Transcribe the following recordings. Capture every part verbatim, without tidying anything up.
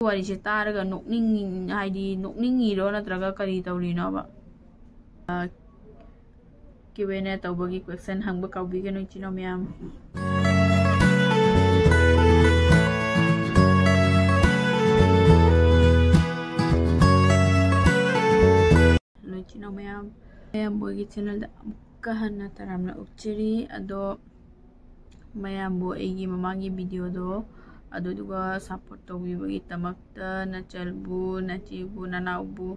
ꯋꯥꯔꯤꯁꯦ ꯇꯥꯔꯒ ꯅꯣꯛꯅꯤꯡ ꯍꯥꯏꯗꯤ ꯅꯣꯛꯅꯤꯡꯉꯤꯔꯣ ꯅꯠꯇ꯭ꯔꯒ ꯀꯔꯤ ꯇꯧꯔꯤꯅꯣꯕ? ꯀ꯭ꯌꯨ ꯑꯦꯟ ꯑꯦ ꯇꯧꯕꯒꯤ ꯀꯣꯏꯁꯟ ꯍꯪꯕ ꯀꯥꯎꯕꯤꯒꯅꯨ ꯏꯆꯤꯟ ꯏꯅꯥꯎ ꯃꯌꯥꯝ꯫ ꯍꯜꯂꯣ ꯏꯆꯤꯟ ꯏꯅꯥꯎ ꯃꯌꯥꯝ, ꯃꯌꯥꯝꯕꯨ ꯑꯩꯒꯤ ꯆꯦꯅꯦꯜꯗ ꯑꯃꯨꯛꯀ ꯍꯟꯅ ꯇꯔꯥꯝꯅ ꯑꯣꯛꯆꯔꯤ꯫ ꯑꯗꯣ ꯃꯌꯥꯝꯕꯨ ꯑꯩꯒꯤ ꯃꯃꯥꯡꯒꯤ ꯚꯤꯗꯤꯑꯣꯗꯣ ꯑꯗꯨꯗꯨꯒ ꯁꯞꯄꯣꯔꯠ ꯇꯧꯕꯤꯕꯒꯤꯗꯃꯛꯇ, ꯅꯆꯜꯕꯨ, ꯅꯆꯦꯕꯨ, ꯅꯅꯥꯎꯕꯨ,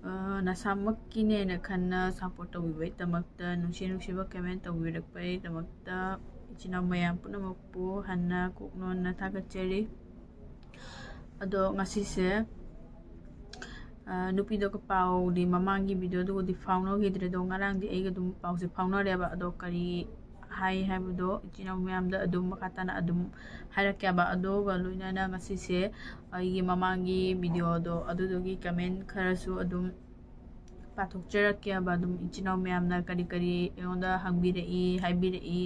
ꯑ, ꯅꯁꯥꯃꯛꯀꯤꯅꯦꯅ ꯈꯟꯅ ꯁꯞꯄꯣꯔꯠ ꯇꯧꯕꯤꯕꯒꯤꯗꯃꯛꯇ, ꯅꯨꯡꯁꯤ ꯅꯨꯡꯁꯤꯕ ꯀꯃꯦꯟ ꯇꯧꯕꯤꯔꯛꯄꯒꯤꯗꯃꯛꯇ ꯏꯆꯤꯟ ꯏꯅꯥꯎ ꯃꯌꯥꯝ ꯄꯨꯝꯅꯃꯛꯄꯨ ꯍꯟꯅ ꯀꯣꯛꯅꯣꯟꯅ ꯊꯥꯒꯠꯆꯔꯤ꯫ ꯑꯗꯣ ꯉꯁꯤꯁꯦ, ꯑ, ꯅꯨꯄꯤꯗꯣꯒ ꯄꯥꯎꯗꯤ ꯃꯃꯥꯡꯒꯤ ꯚꯤꯗꯤꯑꯣꯗꯨꯕꯨꯗꯤ ꯐꯥꯎꯅꯈꯤꯗ꯭ꯔꯦ꯫ ꯑꯗꯣ ꯉꯔꯥꯡꯗꯤ ꯑꯩꯒ ꯑꯗꯨꯝ ꯄꯥꯎꯁꯦ ꯐꯥꯎꯅꯔꯦꯕ꯫ ꯑꯗꯣ ꯀꯔꯤ ꯍꯥꯏ ꯍꯥꯏꯕꯗꯣ ꯏꯆꯤꯟ ꯏꯅꯥꯎ ꯃꯌꯥꯝꯗ ꯑꯗꯨꯝ ꯃꯈꯥ ꯇꯥꯅ ꯑꯗꯨꯝ ꯍꯥꯏꯔꯛꯀꯦꯕ꯫ ꯑꯗꯨꯒ ꯂꯣꯏꯅꯅ ꯉꯁꯤꯁꯦ ꯑꯩꯒꯤ ꯃꯃꯥꯡꯒꯤ ꯚꯤꯗꯤꯑꯣꯗꯣ ꯑꯗꯨꯗꯨꯒꯤ ꯀꯃꯦꯟ ꯈꯔꯁꯨ ꯑꯗꯨꯝ ꯄꯥꯊꯣꯛꯆꯔꯛꯀꯦꯕ꯫ ꯑꯗꯨꯝ ꯏꯆꯤꯟ ꯏꯅꯥꯎ ꯃꯌꯥꯝꯅ ꯀꯔꯤ ꯀꯔꯤ ꯑꯩꯉꯣꯟꯗ ꯍꯪꯕꯤꯔꯛꯏ, ꯍꯥꯏꯕꯤꯔꯛꯏ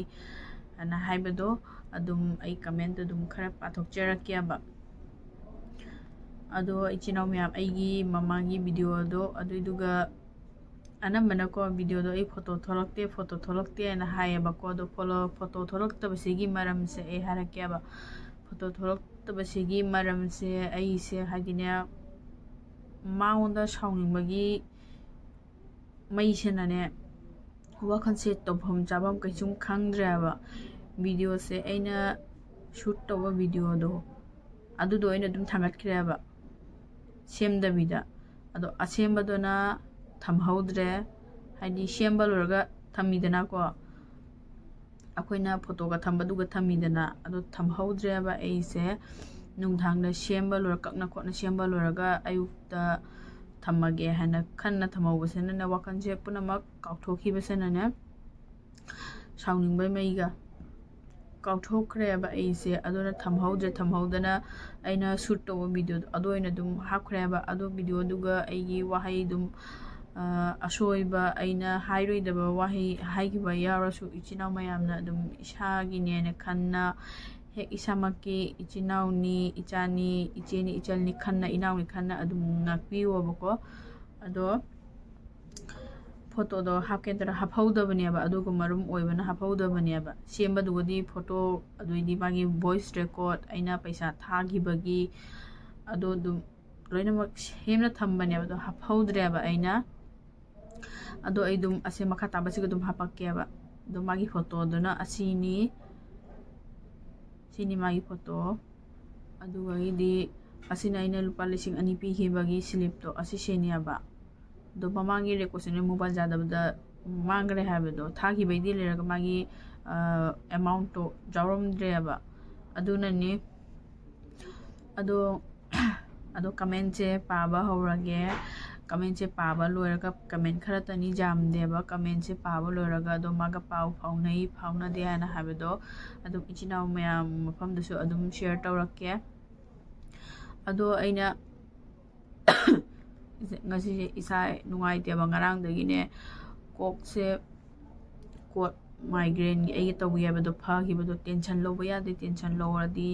ꯑꯅ ꯍꯥꯏꯕꯗꯣ ꯑꯗꯨꯝ ꯑꯩ ꯀꯃꯦꯟꯇ ꯑꯗꯨꯝ ꯈꯔ ꯄꯥꯊꯣꯛꯆꯔꯛꯀꯦꯕ꯫ ꯑꯗꯣ ꯏꯆꯤꯟ ꯏꯅꯥꯎ ꯃꯌꯥꯝ, ꯑꯩꯒꯤ ꯃꯃꯥꯡꯒꯤ ꯚꯤꯗꯤꯑꯣꯗꯣ ꯑꯗꯨꯏꯗꯨꯒ ꯑꯅꯝꯕꯅꯀꯣ ꯚꯤꯗꯤꯑꯣꯗꯣ ꯑꯩ ꯐꯣꯇꯣ ꯊꯣꯛꯂꯛꯇꯦ, ꯐꯣꯇꯣ ꯊꯣꯛꯂꯛꯇꯦ ꯍꯥꯏꯅ ꯍꯥꯏꯌꯦꯕꯀꯣ꯫ ꯑꯗꯣ ꯐꯣꯂꯣ-, ꯐꯣꯇꯣ ꯊꯣꯛꯂꯛꯇꯕꯁꯤꯒꯤ ꯃꯔꯝꯁꯦ ꯑꯩ ꯍꯥꯏꯔꯛꯀꯦꯕ꯫ ꯐꯣꯇꯣ ꯊꯣꯛꯂꯛꯇꯕꯁꯤꯒꯤ ꯃꯔꯝꯁꯦ ꯑꯩꯁꯦ ꯍꯥꯏꯗꯤꯅꯦ, ꯃꯉꯣꯟꯗ ꯁꯥꯎꯅꯤꯡꯕꯒꯤ ꯃꯩꯁꯤꯅꯅꯦ, ꯋꯥꯈꯜꯁꯦ ꯇꯧꯐꯝ ꯆꯥꯐꯝ ꯀꯩꯁꯨꯝ ꯈꯪꯗ꯭ꯔꯦꯕ꯫ ꯚꯤꯗꯤꯑꯣꯁꯦ ꯑꯩꯅ ꯁꯨꯠ ꯇꯧꯕ ꯚꯤꯗꯤꯑꯣꯗꯣ ꯑꯗꯨꯗꯣ ꯑꯩꯅ ꯑꯗꯨꯝ ꯊꯥꯡꯒꯠꯈ꯭ꯔꯦꯕ ꯁꯦꯝꯗꯕꯤꯗ꯫ ꯑꯗꯣ ꯑꯁꯦꯝꯕꯗꯨꯅ ꯊꯝꯍꯧꯗ꯭ꯔꯦ, ꯍꯥꯏꯗꯤ ꯁꯦꯝꯕ ꯂꯣꯏꯔꯒ ꯊꯝꯃꯤꯗꯅꯀꯣ, ꯑꯩꯈꯣꯏꯅ ꯐꯣꯇꯣꯒ ꯊꯝꯕꯗꯨꯒ ꯊꯝꯃꯤꯗꯅ꯫ ꯑꯗꯣ ꯊꯝꯍꯧꯗ꯭ꯔꯦꯕ ꯑꯩꯁꯦ꯫ ꯅꯨꯡꯗꯥꯡꯗ ꯁꯦꯝꯕ ꯂꯣꯏꯔ-, ꯀꯛꯅ ꯈꯣꯠꯅ ꯁꯦꯝꯕ ꯂꯣꯏꯔꯒ ꯑꯌꯨꯛꯇ ꯊꯝꯃꯒꯦ ꯍꯥꯏꯅ ꯈꯟꯅ ꯊꯝꯍꯧꯕꯁꯤꯅꯅꯦ, ꯋꯥꯈꯜꯁꯦ ꯄꯨꯝꯅꯃꯛ ꯀꯥꯎꯊꯣꯛꯈꯤꯕꯁꯤꯅꯅꯦ, ꯁꯥꯎꯅꯤꯡꯕꯩ ꯃꯩꯒ ꯀꯥꯎꯊꯣꯛꯈ꯭ꯔꯦꯕ ꯑꯩꯁꯦ꯫ ꯑꯗꯨꯅ ꯊꯝꯍꯧꯗ꯭ꯔꯦ꯫ ꯊꯝꯍꯧꯗꯅ ꯑꯩꯅ ꯁꯨꯠ ꯇꯧꯕ ꯚꯤꯗꯤꯑꯣꯗꯣ ꯑꯗꯨ ꯑꯣꯏꯅ ꯑꯗꯨꯝ ꯍꯥꯞꯈ꯭ꯔꯦꯕ꯫ ꯑꯗꯨ ꯚꯤꯗꯤꯑꯣꯗꯨꯒ ꯑꯩꯒꯤ ꯋꯥꯍꯩ ꯑꯗꯨꯝ, ꯑ, ꯑꯁꯣꯏꯕ, ꯑꯩꯅ ꯍꯥꯏꯔꯣꯏꯗꯕ ꯋꯥꯍꯩ ꯍꯥꯏꯈꯤꯕ ꯌꯥꯎꯔꯁꯨ, ꯏꯆꯤꯟ ꯏꯅꯥꯎ ꯃꯌꯥꯝꯅ ꯑꯗꯨꯝ ꯏꯁꯥꯒꯤꯅꯦꯅ ꯈꯟꯅ ꯍꯦꯛ ꯏꯁꯥꯃꯛꯀꯤ ꯏꯆꯤꯟ ꯏꯅꯥꯎꯅꯤ, ꯏꯆꯥꯅꯤ, ꯏꯆꯦꯅꯤ, ꯏꯆꯜꯅꯤ ꯈꯟꯅ, ꯏꯅꯥꯎꯅꯤ ꯈꯟꯅ ꯑꯗꯨꯝ ꯉꯥꯛꯄꯤꯌꯣꯕꯀꯣ꯫ ꯑꯗꯣ ꯐꯣꯇꯣꯗꯣ ꯍꯥꯞꯀꯦ ꯇꯧꯔ ꯍꯥꯞꯍꯧꯗꯕꯅꯦꯕ, ꯑꯗꯨꯒ ꯃꯔꯨꯝ ꯑꯣꯏꯕꯅ ꯍꯥꯞꯍꯧꯗꯕꯅꯦꯕ꯫ ꯁꯦꯝꯕꯗꯨꯒꯗꯤ ꯐꯣꯇꯣ, ꯑꯗꯨꯏꯗꯤ ꯃꯥꯒꯤ ꯚꯣꯏꯁ ꯔꯦꯀꯣꯔꯠ, ꯑꯩꯅ ꯄꯩꯁꯥ ꯊꯥꯈꯤꯕꯒꯤ, ꯑꯗꯣ ꯑꯗꯨꯝ ꯂꯣꯏꯅꯃꯛ ꯁꯦꯝꯅ ꯊꯝꯕꯅꯦꯕ, ꯑꯗꯣ ꯍꯥꯞꯍꯧꯗ꯭ꯔꯦꯕ ꯑꯩꯅ꯫ ꯑꯗꯣ ꯑꯩ ꯑꯗꯨꯝ ꯑꯁꯤ ꯃꯈꯥ ꯇꯥꯕꯁꯤꯒ ꯑꯗꯨꯝ ꯍꯥꯄꯛꯀꯦꯕ꯫ ꯑꯗꯣ ꯃꯥꯒꯤ ꯐꯣꯇꯣꯗꯨꯅ ꯑꯁꯤꯅꯤ, ꯁꯤꯅꯤ ꯃꯥꯒꯤ ꯐꯣꯇꯣ꯫ ꯑꯗꯨꯒꯤꯗꯤ ꯑꯁꯤꯅ ꯑꯩꯅ ꯂꯨꯄꯥ ꯂꯤꯁꯤꯡ ꯑꯅꯤ ꯄꯤꯈꯤꯕꯒꯤ ꯁ꯭ꯂꯤꯞꯇꯣ, ꯑꯁꯤ ꯁꯤꯅꯦꯕ꯫ ꯑꯗꯣ ꯃꯃꯥꯡꯒꯤ ꯔꯦꯀꯣꯔꯠꯁꯤꯅ ꯃꯣꯕꯥꯏꯜ ꯌꯥꯗꯕꯗ ꯃꯥꯡꯈ꯭ꯔꯦ ꯍꯥꯏꯕꯗꯣ, ꯊꯥꯈꯤꯕꯩꯗꯤ ꯂꯩꯔꯒ ꯃꯥꯒꯤ ꯑꯦꯃꯥꯎꯟꯠꯇꯣ ꯌꯥꯎꯔꯝꯗ꯭ꯔꯦꯕ꯫ ꯑꯗꯨꯅꯅꯤ꯫ ꯑꯗꯣ ꯑꯗꯣ ꯀꯃꯦꯟꯁꯦ ꯄꯥꯕ ꯍꯧꯔꯒꯦ꯫ ꯀꯃꯦꯟꯁꯦ ꯄꯥꯕ ꯂꯣꯏꯔꯒ, ꯀꯃꯦꯟ ꯈꯔꯇꯅꯤ, ꯌꯥꯝꯗꯦꯕ, ꯀꯃꯦꯟꯁꯦ ꯄꯥꯕ ꯂꯣꯏꯔꯒ ꯑꯗꯣ ꯃꯥꯒ ꯄꯥꯎ ꯐꯥꯎꯅꯩ ꯐꯥꯎꯅꯗꯦ ꯍꯥꯏꯅ ꯍꯥꯏꯕꯗꯣ ꯑꯗꯨꯝ ꯏꯆꯤꯟ ꯏꯅꯥꯎ ꯃꯌꯥꯝ ꯃꯐꯝꯗꯁꯨ ꯑꯗꯨꯝ ꯁꯤꯌꯔ ꯇꯧꯔꯛꯀꯦ꯫ ꯑꯗꯣ ꯑꯩꯅ ꯉꯁꯤꯁꯦ ꯏꯁꯥ ꯅꯨꯡꯉꯥꯏꯇꯦꯕ, ꯉꯔꯥꯡꯗꯒꯤꯅꯦ ꯀꯣꯛꯁꯦ, ꯀꯣꯛ ꯃꯥꯏꯒ꯭ꯔꯦꯟꯒꯤ ꯑꯩꯒꯤ ꯇꯧꯒꯦ ꯍꯥꯏꯕꯗꯣ ꯐꯈꯤꯕꯗꯣ꯫ ꯇꯦꯟꯁꯟ ꯂꯧꯕ ꯌꯥꯗꯦ, ꯇꯦꯟꯁꯟ ꯂꯧꯔꯗꯤ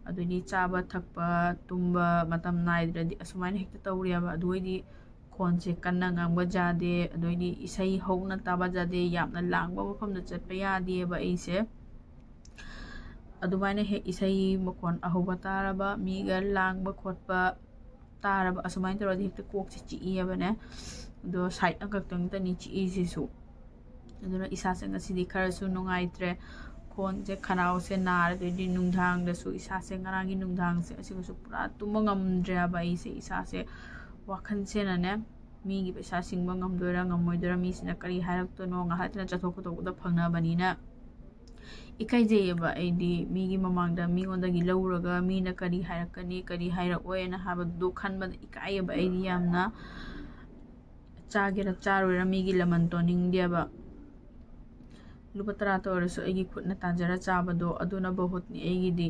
ꯑꯗꯨꯗꯤ ꯆꯥꯕ ꯊꯛꯄ ꯇꯨꯝꯕ ꯃꯇꯝ ꯅꯥꯏꯗ꯭ꯔꯗꯤ ꯑꯁꯨꯃꯥꯏꯅ ꯍꯦꯛꯇ ꯇꯧꯔꯦꯕ꯫ ꯑꯗꯨ ꯑꯣꯏꯗꯤ ꯈꯣꯟꯁꯦ ꯀꯟꯅ ꯉꯥꯡꯕ ꯌꯥꯗꯦ, ꯑꯗꯨ ꯑꯣꯏꯗꯤ ꯏꯁꯩ ꯍꯧꯅ ꯇꯥꯕ ꯌꯥꯗꯦ, ꯌꯥꯝꯅ ꯂꯥꯡꯕ ꯃꯐꯝꯗ ꯆꯠꯄ ꯌꯥꯗꯦꯕ ꯑꯩꯁꯦ꯫ ꯑꯗꯨꯃꯥꯏꯅ ꯍꯦꯛ ꯏꯁꯩ ꯃꯈꯣꯟ ꯑꯍꯧꯕ ꯇꯥꯔꯕ, ꯃꯤꯒ ꯂꯥꯡꯕ ꯈꯣꯠꯄ ꯇꯥꯔꯕ, ꯑꯁꯨꯃꯥꯏꯅ ꯇꯧꯔꯗꯤ ꯍꯦꯛꯇ ꯀꯣꯛꯁꯦ ꯆꯤꯛꯏꯕꯅꯦ꯫ ꯑꯗꯣ ꯁꯥꯏꯠ ꯑꯃꯈꯛꯇꯪꯇꯅꯤ ꯆꯤꯛꯏꯁꯤꯁꯨ꯫ ꯑꯗꯨꯅ ꯏꯁꯥꯁꯦ ꯉꯁꯤꯗꯤ ꯈꯔꯁꯨ ꯅꯨꯡꯉꯥꯏꯇ꯭ꯔꯦ, ꯈꯣꯟꯁꯦ, ꯈꯅꯥꯎꯁꯦ ꯅꯥꯔꯦ꯫ ꯑꯗꯩꯗꯤ ꯅꯨꯡꯗꯥꯡꯗꯁꯨ ꯏꯁꯥꯁꯦ, ꯉꯔꯥꯡꯒꯤ ꯅꯨꯡꯗꯥꯡꯁꯦ ꯑꯁꯤꯒꯁꯨ ꯄꯨꯔꯥ ꯇꯨꯝꯕ ꯉꯝꯗ꯭ꯔꯦ ꯍꯥꯏꯕ ꯑꯩꯁꯦ꯫ ꯏꯁꯥꯁꯦ ꯋꯥꯈꯜꯁꯦꯅꯅꯦ, ꯃꯤꯒꯤ ꯄꯩꯁꯥ ꯁꯤꯡꯕ ꯉꯝꯗꯣꯏꯔꯥ ꯉꯝꯃꯣꯏꯗꯣꯏꯔꯥ, ꯃꯤꯁꯤꯅ ꯀꯔꯤ ꯍꯥꯏꯔꯛꯇꯣꯏꯅꯣ, ꯉꯥꯏꯍꯥꯛ ꯂꯩꯇꯅ ꯆꯠꯊꯣꯛ ꯈꯣꯠꯇꯣꯛꯄꯗ ꯐꯪꯅꯕꯅꯤꯅ ꯏꯀꯥꯏꯖꯩꯌꯦꯕ ꯑꯩꯗꯤ꯫ ꯃꯤꯒꯤ ꯃꯃꯥꯡꯗ ꯃꯤꯉꯣꯟꯗꯒꯤ ꯂꯧꯔꯒ ꯃꯤꯅ ꯀꯔꯤ ꯍꯥꯏꯔꯛꯀꯅꯤ, ꯀꯔꯤ ꯍꯥꯏꯔꯛꯑꯣꯏꯅ ꯍꯥꯏꯕꯗꯨ ꯈꯟꯕꯗ ꯏꯀꯥꯏꯌꯦꯕ ꯑꯩꯗꯤ ꯌꯥꯝꯅ꯫ ꯆꯥꯒꯦꯔꯥ ꯆꯥꯔꯣꯏꯔꯥ ꯃꯤꯒꯤ ꯂꯃꯟ ꯇꯣꯟꯅꯤꯡꯗꯦꯕ꯫ ꯂꯨꯄꯥ ꯇꯔꯥꯇ ꯑꯣꯏꯔꯁꯨ ꯑꯩꯒꯤ ꯈꯨꯠꯅ ꯇꯥꯟꯖꯔ ꯆꯥꯕꯗꯣ, ꯑꯗꯨꯅ ꯕꯍꯨꯠꯅꯤ ꯑꯩꯒꯤꯗꯤ꯫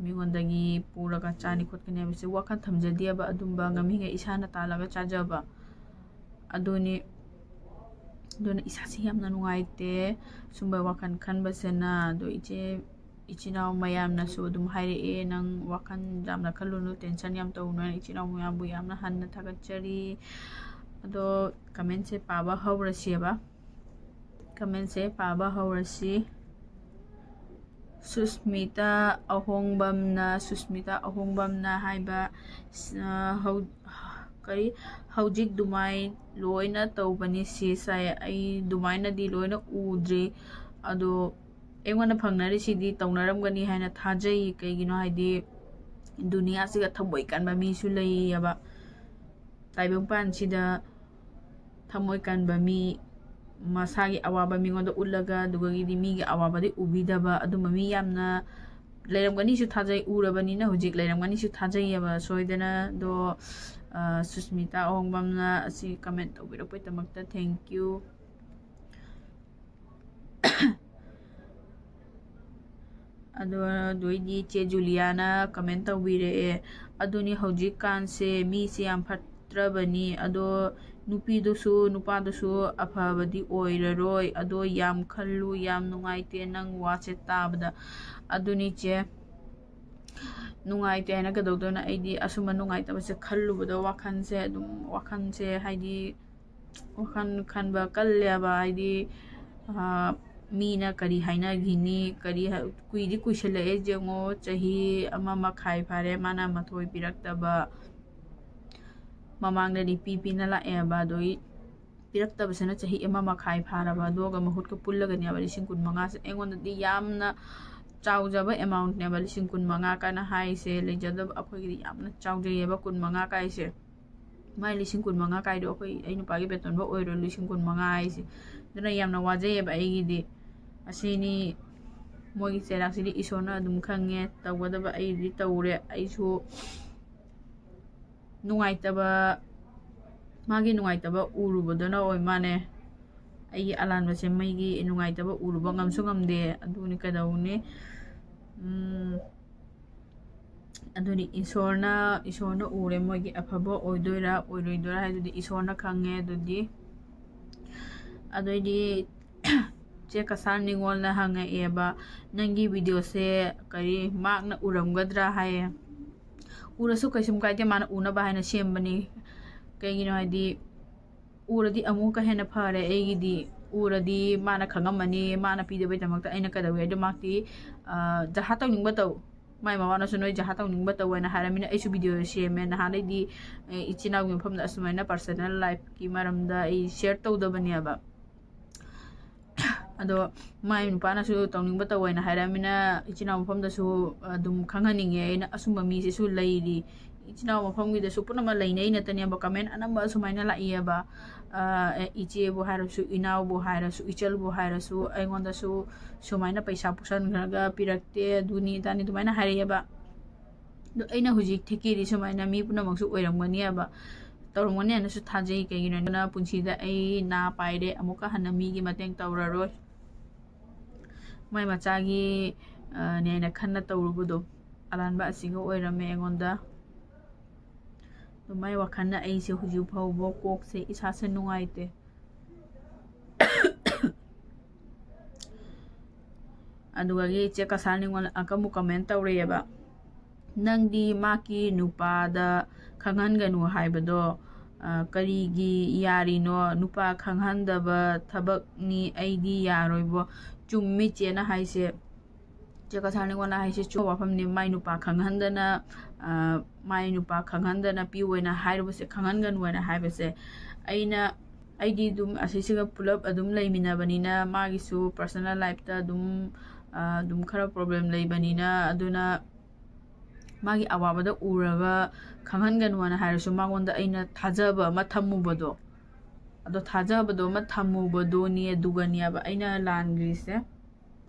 ꯃꯤꯉꯣꯟꯗꯒꯤ ꯄꯨꯔꯒ ꯆꯥꯅꯤ ꯈꯣꯠꯀꯅꯤ ꯍꯥꯏꯕꯁꯦ ꯋꯥꯈꯜ ꯊꯝꯖꯗꯦꯕ꯫ ꯑꯗꯨꯝꯕ ꯉꯝꯃꯤꯉꯩ ꯏꯁꯥꯅ ꯇꯥꯜꯂꯒ ꯆꯥꯖꯕ ꯑꯗꯨꯅꯤ꯫ ꯑꯗꯨꯅ ꯏꯁꯥꯁꯤ ꯌꯥꯝꯅ ꯅꯨꯡꯉꯥꯏꯇꯦ ꯁꯨꯝꯕ ꯋꯥꯈꯜ ꯈꯟꯕꯁꯤꯅ꯫ ꯑꯗꯣ ꯏꯆꯦ ꯏꯆꯤꯟ ꯏꯅꯥꯎ ꯃꯌꯥꯝꯅꯁꯨ ꯑꯗꯨꯝ ꯍꯥꯏꯔꯛꯑꯦ, "ꯅꯪ ꯋꯥꯈꯜ ꯌꯥꯝꯅ ꯈꯜꯂꯨꯅꯨ, ꯇꯦꯟꯁꯟ ꯌꯥꯝ ꯇꯧꯅꯨ" ꯍꯥꯏꯅ꯫ ꯏꯆꯤꯟ ꯏꯅꯥꯎ ꯃꯌꯥꯝꯕꯨ ꯌꯥꯝꯅ ꯍꯟꯅ ꯊꯥꯒꯠꯆꯔꯤ꯫ ꯑꯗꯣ ꯀꯃꯦꯟꯁꯦ ꯄꯥꯕ ꯍꯧꯔꯁꯦꯕ꯫ ꯀꯃꯦꯟꯁꯦ ꯄꯥꯕ ꯍꯧꯔꯁꯤ꯫ ꯁꯨꯁꯃꯤꯇꯥ ꯑꯍꯣꯡꯕꯝꯅ, ꯁꯨꯁꯃꯤꯇꯥ ꯑꯍꯣꯡꯕꯝꯅ ꯍꯥꯏꯕ, ꯑ, ꯍꯧ-, ꯀꯔꯤ, "ꯍꯧꯖꯤꯛ ꯑꯗꯨꯃꯥꯏ ꯂꯣꯏꯅ ꯇꯧꯕꯅꯤ ꯁꯤꯁ" ꯍꯥꯏ꯫ ꯑꯩ ꯑꯗꯨꯃꯥꯏꯅꯗꯤ ꯂꯣꯏꯅ ꯎꯗ꯭ꯔꯤ꯫ ꯑꯗꯣ ꯑꯩꯉꯣꯟꯗ ꯐꯪꯅꯔꯤꯁꯤꯗꯤ ꯇꯧꯅꯔꯝꯒꯅꯤ ꯍꯥꯏꯅ ꯊꯥꯖꯩ꯫ ꯀꯩꯒꯤꯅꯣ ꯍꯥꯏꯗꯤ, ꯗꯨꯅꯤꯌꯥꯁꯤꯒ ꯊꯃꯣꯏ ꯀꯟꯕ ꯃꯤꯁꯨ ꯂꯩꯌꯦꯕ꯫ ꯇꯥꯏꯕꯪꯄꯥꯟꯁꯤꯗ ꯊꯃꯣꯏ ꯀꯟꯕ ꯃꯤ, ꯃꯁꯥꯒꯤ ꯑꯋꯥꯕ ꯃꯤꯉꯣꯟꯗ ꯎꯠꯂꯒ, ꯑꯗꯨꯒꯒꯤꯗꯤ ꯃꯤꯒꯤ ꯑꯋꯥꯕꯗꯤ ꯎꯕꯤꯗꯕ, ꯑꯗꯨꯝꯕ ꯃꯤ ꯌꯥꯝꯅ ꯂꯩꯔꯝꯒꯅꯤꯁꯨ ꯊꯥꯖꯩ꯫ ꯎꯔꯕꯅꯤꯅ ꯍꯧꯖꯤꯛ ꯂꯩꯔꯝꯒꯅꯤꯁꯨ ꯊꯥꯖꯩꯌꯦꯕ ꯁꯣꯏꯗꯅ꯫ ꯑꯗꯣ, ꯑ, ꯁꯨꯁꯃꯤꯇꯥ ꯑꯍꯣꯡꯕꯝꯅ ꯑꯁꯤ ꯀꯃꯦꯟ ꯇꯧꯕꯤꯔꯛꯄꯩꯗꯃꯛꯇ thank you꯫ ꯑꯗꯣ ꯑꯗꯨꯏꯗꯤ ꯆꯦ ꯖꯨꯂꯤꯌꯥꯅ ꯀꯃꯦꯟ ꯇꯧꯕꯤꯔꯛꯑꯦ, "ꯑꯗꯨꯅꯤ ꯍꯧꯖꯤꯛꯀꯥꯟꯁꯦ ꯃꯤꯁꯦ ꯌꯥꯝ ꯐꯠꯇ꯭ꯔꯕꯅꯤ꯫ ꯑꯗꯣ ꯅꯨꯄꯤꯗꯨꯁꯨ ꯅꯨꯄꯥꯗꯨꯁꯨ ꯑꯐꯕꯗꯤ ꯑꯣꯏꯔꯔꯣꯏ꯫ ꯑꯗꯣ ꯌꯥꯝ ꯈꯜꯂꯨ, ꯌꯥꯝ ꯅꯨꯡꯉꯥꯏꯇꯦ ꯅꯪ ꯋꯥꯁꯦ ꯇꯥꯕꯗ"꯫ ꯑꯗꯨꯅꯤ ꯆꯦ, ꯅꯨꯡꯉꯥꯏꯇꯦ ꯍꯥꯏꯅ ꯀꯩꯗꯧꯗꯣꯏꯅꯣ? ꯑꯩꯗꯤ ꯑꯁꯨꯝꯕ ꯅꯨꯡꯉꯥꯏꯇꯕꯁꯦ ꯈꯜꯂꯨꯕꯗ ꯋꯥꯈꯜꯁꯦ ꯑꯗꯨꯝ, ꯋꯥꯈꯜꯁꯦ ꯍꯥꯏꯗꯤ ꯋꯥꯈꯜ ꯈꯟꯕ ꯀꯜꯂꯦꯕ꯫ ꯍꯥꯏꯗꯤ, ꯑꯥ, ꯃꯤꯅ ꯀꯔꯤ ꯍꯥꯏꯅꯈꯤꯅꯤ, ꯀꯔꯤ ꯍꯥꯏ-, ꯀꯨꯏꯗꯤ ꯀꯨꯏꯁꯜꯂꯛꯑꯦ ꯌꯦꯡꯉꯣ, ꯆꯍꯤ ꯑꯃ ꯃꯈꯥꯏ ꯐꯥꯔꯦ ꯃꯥꯅ ꯃꯊꯣꯏ ꯄꯤꯔꯛꯇꯕ꯫ ꯃꯃꯥꯡꯗꯗꯤ ꯄꯤ ꯄꯤꯅ ꯂꯥꯛꯑꯦꯕ, ꯑꯗꯨꯒꯤ ꯄꯤꯔꯛꯇꯕꯁꯤꯅ ꯆꯍꯤ ꯑꯃ ꯃꯈꯥꯏ ꯐꯥꯔꯕ, ꯑꯗꯨꯒ ꯃꯍꯨꯠꯀ ꯄꯨꯜꯂꯒꯅꯦꯕ ꯂꯤꯁꯤꯡ ꯀꯨꯟ ꯃꯉꯥꯁꯦ꯫ ꯑꯩꯉꯣꯟꯗꯗꯤ ꯌꯥꯝꯅ ꯆꯥꯎꯖꯕ amount ꯅꯦꯕ ꯂꯤꯁꯤꯡ ꯀꯨꯟ ꯃꯉꯥ ꯀꯥꯏꯅ ꯍꯥꯏꯁꯦ꯫ ꯂꯩꯖꯗꯕ ꯑꯩꯈꯣꯏꯒꯤꯗꯤ ꯌꯥꯝꯅ ꯆꯥꯎꯖꯩꯌꯦꯕ ꯀꯨꯟ ꯃꯉꯥ ꯀꯥꯏꯁꯦ꯫ ꯃꯥꯏ ꯂꯤꯁꯤꯡ ꯀꯨꯟ ꯃꯉꯥ ꯀꯥꯏꯗꯣ ꯑꯩꯈꯣꯏ, ꯑꯩ ꯅꯨꯄꯥꯒꯤ ꯕꯦꯇꯣꯟꯐꯥꯎ ꯑꯣꯏꯔꯣꯏ ꯂꯤꯁꯤꯡ ꯀꯨꯟ ꯃꯉꯥ ꯍꯥꯏꯁꯦ꯫ ꯑꯗꯨꯅ ꯌꯥꯝꯅ ꯋꯥꯖꯩꯌꯦꯕ ꯑꯩꯒꯤꯗꯤ꯫ ꯑꯁꯤꯅꯤ ꯃꯣꯏꯒꯤ ꯆꯩꯔꯥꯛꯁꯤꯗꯤ ꯏꯁꯣꯔꯅ ꯑꯗꯨꯝ ꯈꯪꯉꯦ꯫ ꯇꯧꯒꯗꯕ ꯑꯩꯗꯤ ꯇꯧꯔꯦ꯫ ꯑꯩꯁꯨ ꯅꯨꯡꯉꯥꯏꯇꯕ, ꯃꯥꯒꯤ ꯅꯨꯡꯉꯥꯏꯇꯕ ꯎꯔꯨꯕꯗꯨꯅ ꯑꯣꯏ ꯃꯥꯅꯦ꯫ ꯑꯩꯒꯤ ꯑꯂꯥꯟꯕꯁꯦ ꯃꯩꯒꯤ ꯅꯨꯡꯉꯥꯏꯇꯕ ꯎꯔꯨꯕ ꯉꯝꯁꯨ ꯉꯝꯗꯦ꯫ ꯑꯗꯨꯅꯤ ꯀꯩꯗꯧꯅꯤ? ꯎꯝ, ꯑꯗꯨꯅꯤ ꯏꯁꯣꯔꯅ, ꯏꯁꯣꯔꯅ ꯎꯔꯦ ꯃꯣꯏꯒꯤ ꯑꯐꯕ ꯑꯣꯏꯗꯣꯏꯔꯥ ꯑꯣꯏꯔꯣꯏꯗꯣꯏꯔꯥ ꯍꯥꯏꯗꯨꯗꯤ ꯏꯁꯣꯔꯅ ꯈꯪꯉꯦ꯫ ꯑꯗꯨꯗꯤ, ꯑꯗꯨꯑꯣꯏꯗꯤ ꯆꯦ ꯀꯁꯥꯔ ꯅꯤꯉꯣꯜꯅ ꯍꯪꯉꯛꯑꯦꯕ, "ꯅꯪꯒꯤ ꯚꯤꯗꯤꯑꯣꯁꯦ ꯀꯔꯤ ꯃꯍꯥꯛꯅ ꯎꯔꯝꯒꯗ꯭ꯔꯥ?" ꯍꯥꯏꯌꯦ꯫ ꯎꯔꯁꯨ ꯀꯩꯁꯨꯝ ꯀꯥꯏꯗꯦ, ꯃꯥꯅ ꯎꯅꯕ ꯍꯥꯏꯅ ꯁꯦꯝꯕꯅꯤ꯫ ꯀꯩꯒꯤꯅꯣ ꯍꯥꯏꯗꯤ, ꯎꯔꯗꯤ ꯑꯃꯨꯛꯀ ꯍꯦꯟꯅ ꯐꯔꯦ ꯑꯩꯒꯤꯗꯤ꯫ ꯎꯔꯗꯤ ꯃꯥꯅ ꯈꯪꯉꯝꯃꯅꯤ, ꯃꯥꯅ ꯄꯤꯗꯕꯩꯗꯃꯛꯇ ꯑꯩꯅ ꯀꯩꯗꯧꯋꯦ ꯍꯥꯏꯗꯣ, ꯃꯍꯥꯛꯇꯤ, ꯑ, ꯖꯍꯥ ꯇꯧꯅꯤꯡꯕ ꯇꯧ꯫ ꯃꯥꯏ ꯃꯃꯥꯅꯁꯨ ꯅꯣꯏ ꯖꯍꯥ ꯇꯧꯅꯤꯡꯕ ꯇꯧ ꯍꯥꯏꯅ ꯍꯥꯏꯔꯃꯤꯅ ꯑꯩꯁꯨ ꯚꯤꯗꯤꯑꯣ ꯁꯦꯝꯃꯦ꯫ ꯅꯍꯥꯟꯗꯩꯗꯤ, ꯑꯦ, ꯏꯆꯤꯟ ꯏꯅꯥꯎꯒꯤ ꯃꯐꯝꯗ ꯑꯁꯨꯃꯥꯏꯅ ꯄꯔꯁꯅꯦꯜ ꯂꯥꯏꯐꯀꯤ ꯃꯔꯝꯗ ꯑꯩ ꯁꯤꯌꯔ ꯇꯧꯗꯕꯅꯦꯕ꯫ ꯑꯗꯣ ꯃꯥꯏ ꯅꯨꯄꯥꯅꯁꯨ ꯇꯧꯅꯤꯡꯕ ꯇꯧ ꯍꯥꯏꯅ ꯍꯥꯏꯔꯃꯤꯅ ꯏꯆꯤꯟ ꯏꯅꯥꯎ ꯃꯐꯝꯗꯁꯨ ꯑꯗꯨꯝ ꯈꯪꯍꯟꯅꯤꯡꯉꯦ ꯑꯩꯅ, ꯑꯁꯨꯝꯕ ꯃꯤꯁꯤꯁꯨ ꯂꯩꯔꯤ꯫ ꯏꯆꯤꯟ ꯏꯅꯥꯎ ꯃꯐꯝꯒꯤꯗꯁꯨ ꯄꯨꯝꯅꯃꯛ ꯂꯩꯅꯩ ꯅꯠꯇꯅꯦꯕ, ꯀꯃꯦꯟ ꯑꯅꯝꯕ ꯑꯁꯨꯃꯥꯏꯅ ꯂꯥꯛꯏꯑꯕ꯫ ꯑ, ꯑꯦ, ꯏꯆꯦꯕꯨ ꯍꯥꯏꯔꯁꯨ, ꯏꯅꯥꯎꯕꯨ ꯍꯥꯏꯔꯁꯨ, ꯏꯆꯜꯕꯨ ꯍꯥꯏꯔꯁꯨ, ꯑꯩꯉꯣꯟꯗꯁꯨ ꯁꯨꯃꯥꯏꯅ ꯄꯩꯁꯥ ꯄꯨꯁꯟꯈ꯭ꯔꯒ ꯄꯤꯔꯛꯇꯦ, ꯑꯗꯨꯅꯤ ꯑꯗꯥꯅꯤ ꯑꯗꯨꯃꯥꯏꯅ ꯍꯥꯏꯔꯛꯑꯦꯕ꯫ ꯑꯗꯣ ꯑꯩꯅ ꯍꯧꯖꯤꯛ ꯊꯦꯛꯀꯤꯗꯤ ꯁꯨꯃꯥꯏꯅ ꯃꯤ ꯄꯨꯝꯅꯃꯛꯁꯨ ꯑꯣꯏꯔꯝꯒꯅꯤ ꯍꯥꯏꯕ, ꯇꯧꯔꯝꯒꯅꯤ ꯍꯥꯏꯅꯁꯨ ꯊꯥꯖꯩ꯫ ꯀꯩꯒꯤꯅꯣ ꯍꯥꯏꯗꯅ ꯄꯨꯟꯁꯤꯗ ꯑꯩ ꯅꯥ ꯄꯥꯏꯔꯦ, ꯑꯃꯨꯛꯀ ꯍꯟꯅ ꯃꯤꯒꯤ ꯃꯇꯦꯡ ꯇꯧꯔꯔꯣꯏ꯫ ꯃꯥꯏ ꯃꯆꯥꯒꯤ, ꯑ, ꯅꯦꯅ ꯈꯟꯅ ꯇꯧꯔꯨꯕꯗꯣ ꯑꯔꯥꯟꯕ ꯑꯁꯤꯒ ꯑꯣꯏꯔꯝꯃꯦ ꯑꯩꯉꯣꯟꯗ꯫ ꯑꯗꯨ ꯃꯥꯏ ꯋꯥꯈꯜꯅ ꯑꯩꯁꯦ ꯍꯧꯖꯤꯛ ꯐꯥꯎꯕ ꯀꯣꯛꯁꯦ ꯏꯁꯥꯁꯦ ꯅꯨꯡꯉꯥꯏꯇꯦ꯫ ꯑꯗꯨꯗꯒꯤ ꯏꯆꯦ ꯀꯁꯥꯔ ꯅꯤꯉꯣꯜ ꯑꯃꯨꯛ ꯀꯃꯦꯟ ꯇꯧꯔꯛꯑꯦꯕ, "ꯅꯪꯗꯤ ꯃꯥꯒꯤ ꯅꯨꯄꯥꯗ ꯈꯪꯍꯟꯒꯅꯨ ꯍꯥꯏꯕꯗꯣ, ꯑ, ꯀꯔꯤꯒꯤ ꯌꯥꯔꯤꯅꯣ? ꯅꯨꯄꯥ ꯈꯪꯍꯟꯗꯕ ꯊꯕꯛꯅꯤ, ꯑꯩꯗꯤ ꯌꯥꯔꯣꯏꯕꯣ꯫" ꯆꯨꯝꯃꯤ ꯆꯦꯅ ꯍꯥꯏꯁꯦ꯫ ꯆꯦ ꯀꯁꯥꯔ ꯅꯤꯉꯣꯜꯅ ꯍꯥꯏꯁꯦ ꯆꯨꯝꯕ ꯋꯥꯐꯝꯅꯤ꯫ ꯃꯥꯏ ꯅꯨꯄꯥ ꯈꯪꯍꯟꯗꯅ, ꯑ, ꯃꯥꯏ ꯅꯨꯄꯥ ꯈꯪꯍꯟꯗꯅ ꯄꯤꯌꯨ ꯍꯥꯏꯅ ꯍꯥꯏꯔꯨꯕꯁꯦ, ꯈꯪꯍꯟꯒꯅꯨ ꯍꯥꯏꯅ ꯍꯥꯏꯕꯁꯦ, ꯑꯩꯅ, ꯑꯩꯗꯤ ꯑꯗꯨꯝ ꯑꯁꯤꯁꯤꯒ ꯄꯨꯂꯞ ꯑꯗꯨꯝ ꯂꯩꯃꯤꯟꯅꯕꯅꯤꯅ, ꯃꯥꯒꯤꯁꯨ ꯄꯔꯁꯅꯦꯜ ꯂꯥꯏꯐꯇ ꯑꯗꯨꯝ, ꯑ, ꯑꯗꯨꯝ ꯈꯔ ꯄ꯭ꯔꯣꯕ꯭ꯂꯦꯝ ꯂꯩꯕꯅꯤꯅ, ꯑꯗꯨꯅ ꯃꯥꯒꯤ ꯑꯋꯥꯕꯗ ꯎꯔꯒ ꯈꯪꯍꯟꯒꯅꯨ ꯍꯥꯏꯅ ꯍꯥꯏꯔꯁꯨ, ꯃꯉꯣꯟꯗ ꯑꯩꯅ ꯊꯥꯖꯕ ꯑꯃ ꯊꯝꯃꯨꯕꯗꯣ, ꯑꯗꯣ ꯊꯥꯖꯕꯗꯣ ꯑꯃ ꯊꯝꯃꯨꯕꯗꯨꯅꯤ, ꯑꯗꯨꯒꯅꯦꯕ ꯑꯩꯅ ꯂꯥꯟꯈ꯭ꯔꯤꯁꯦ꯫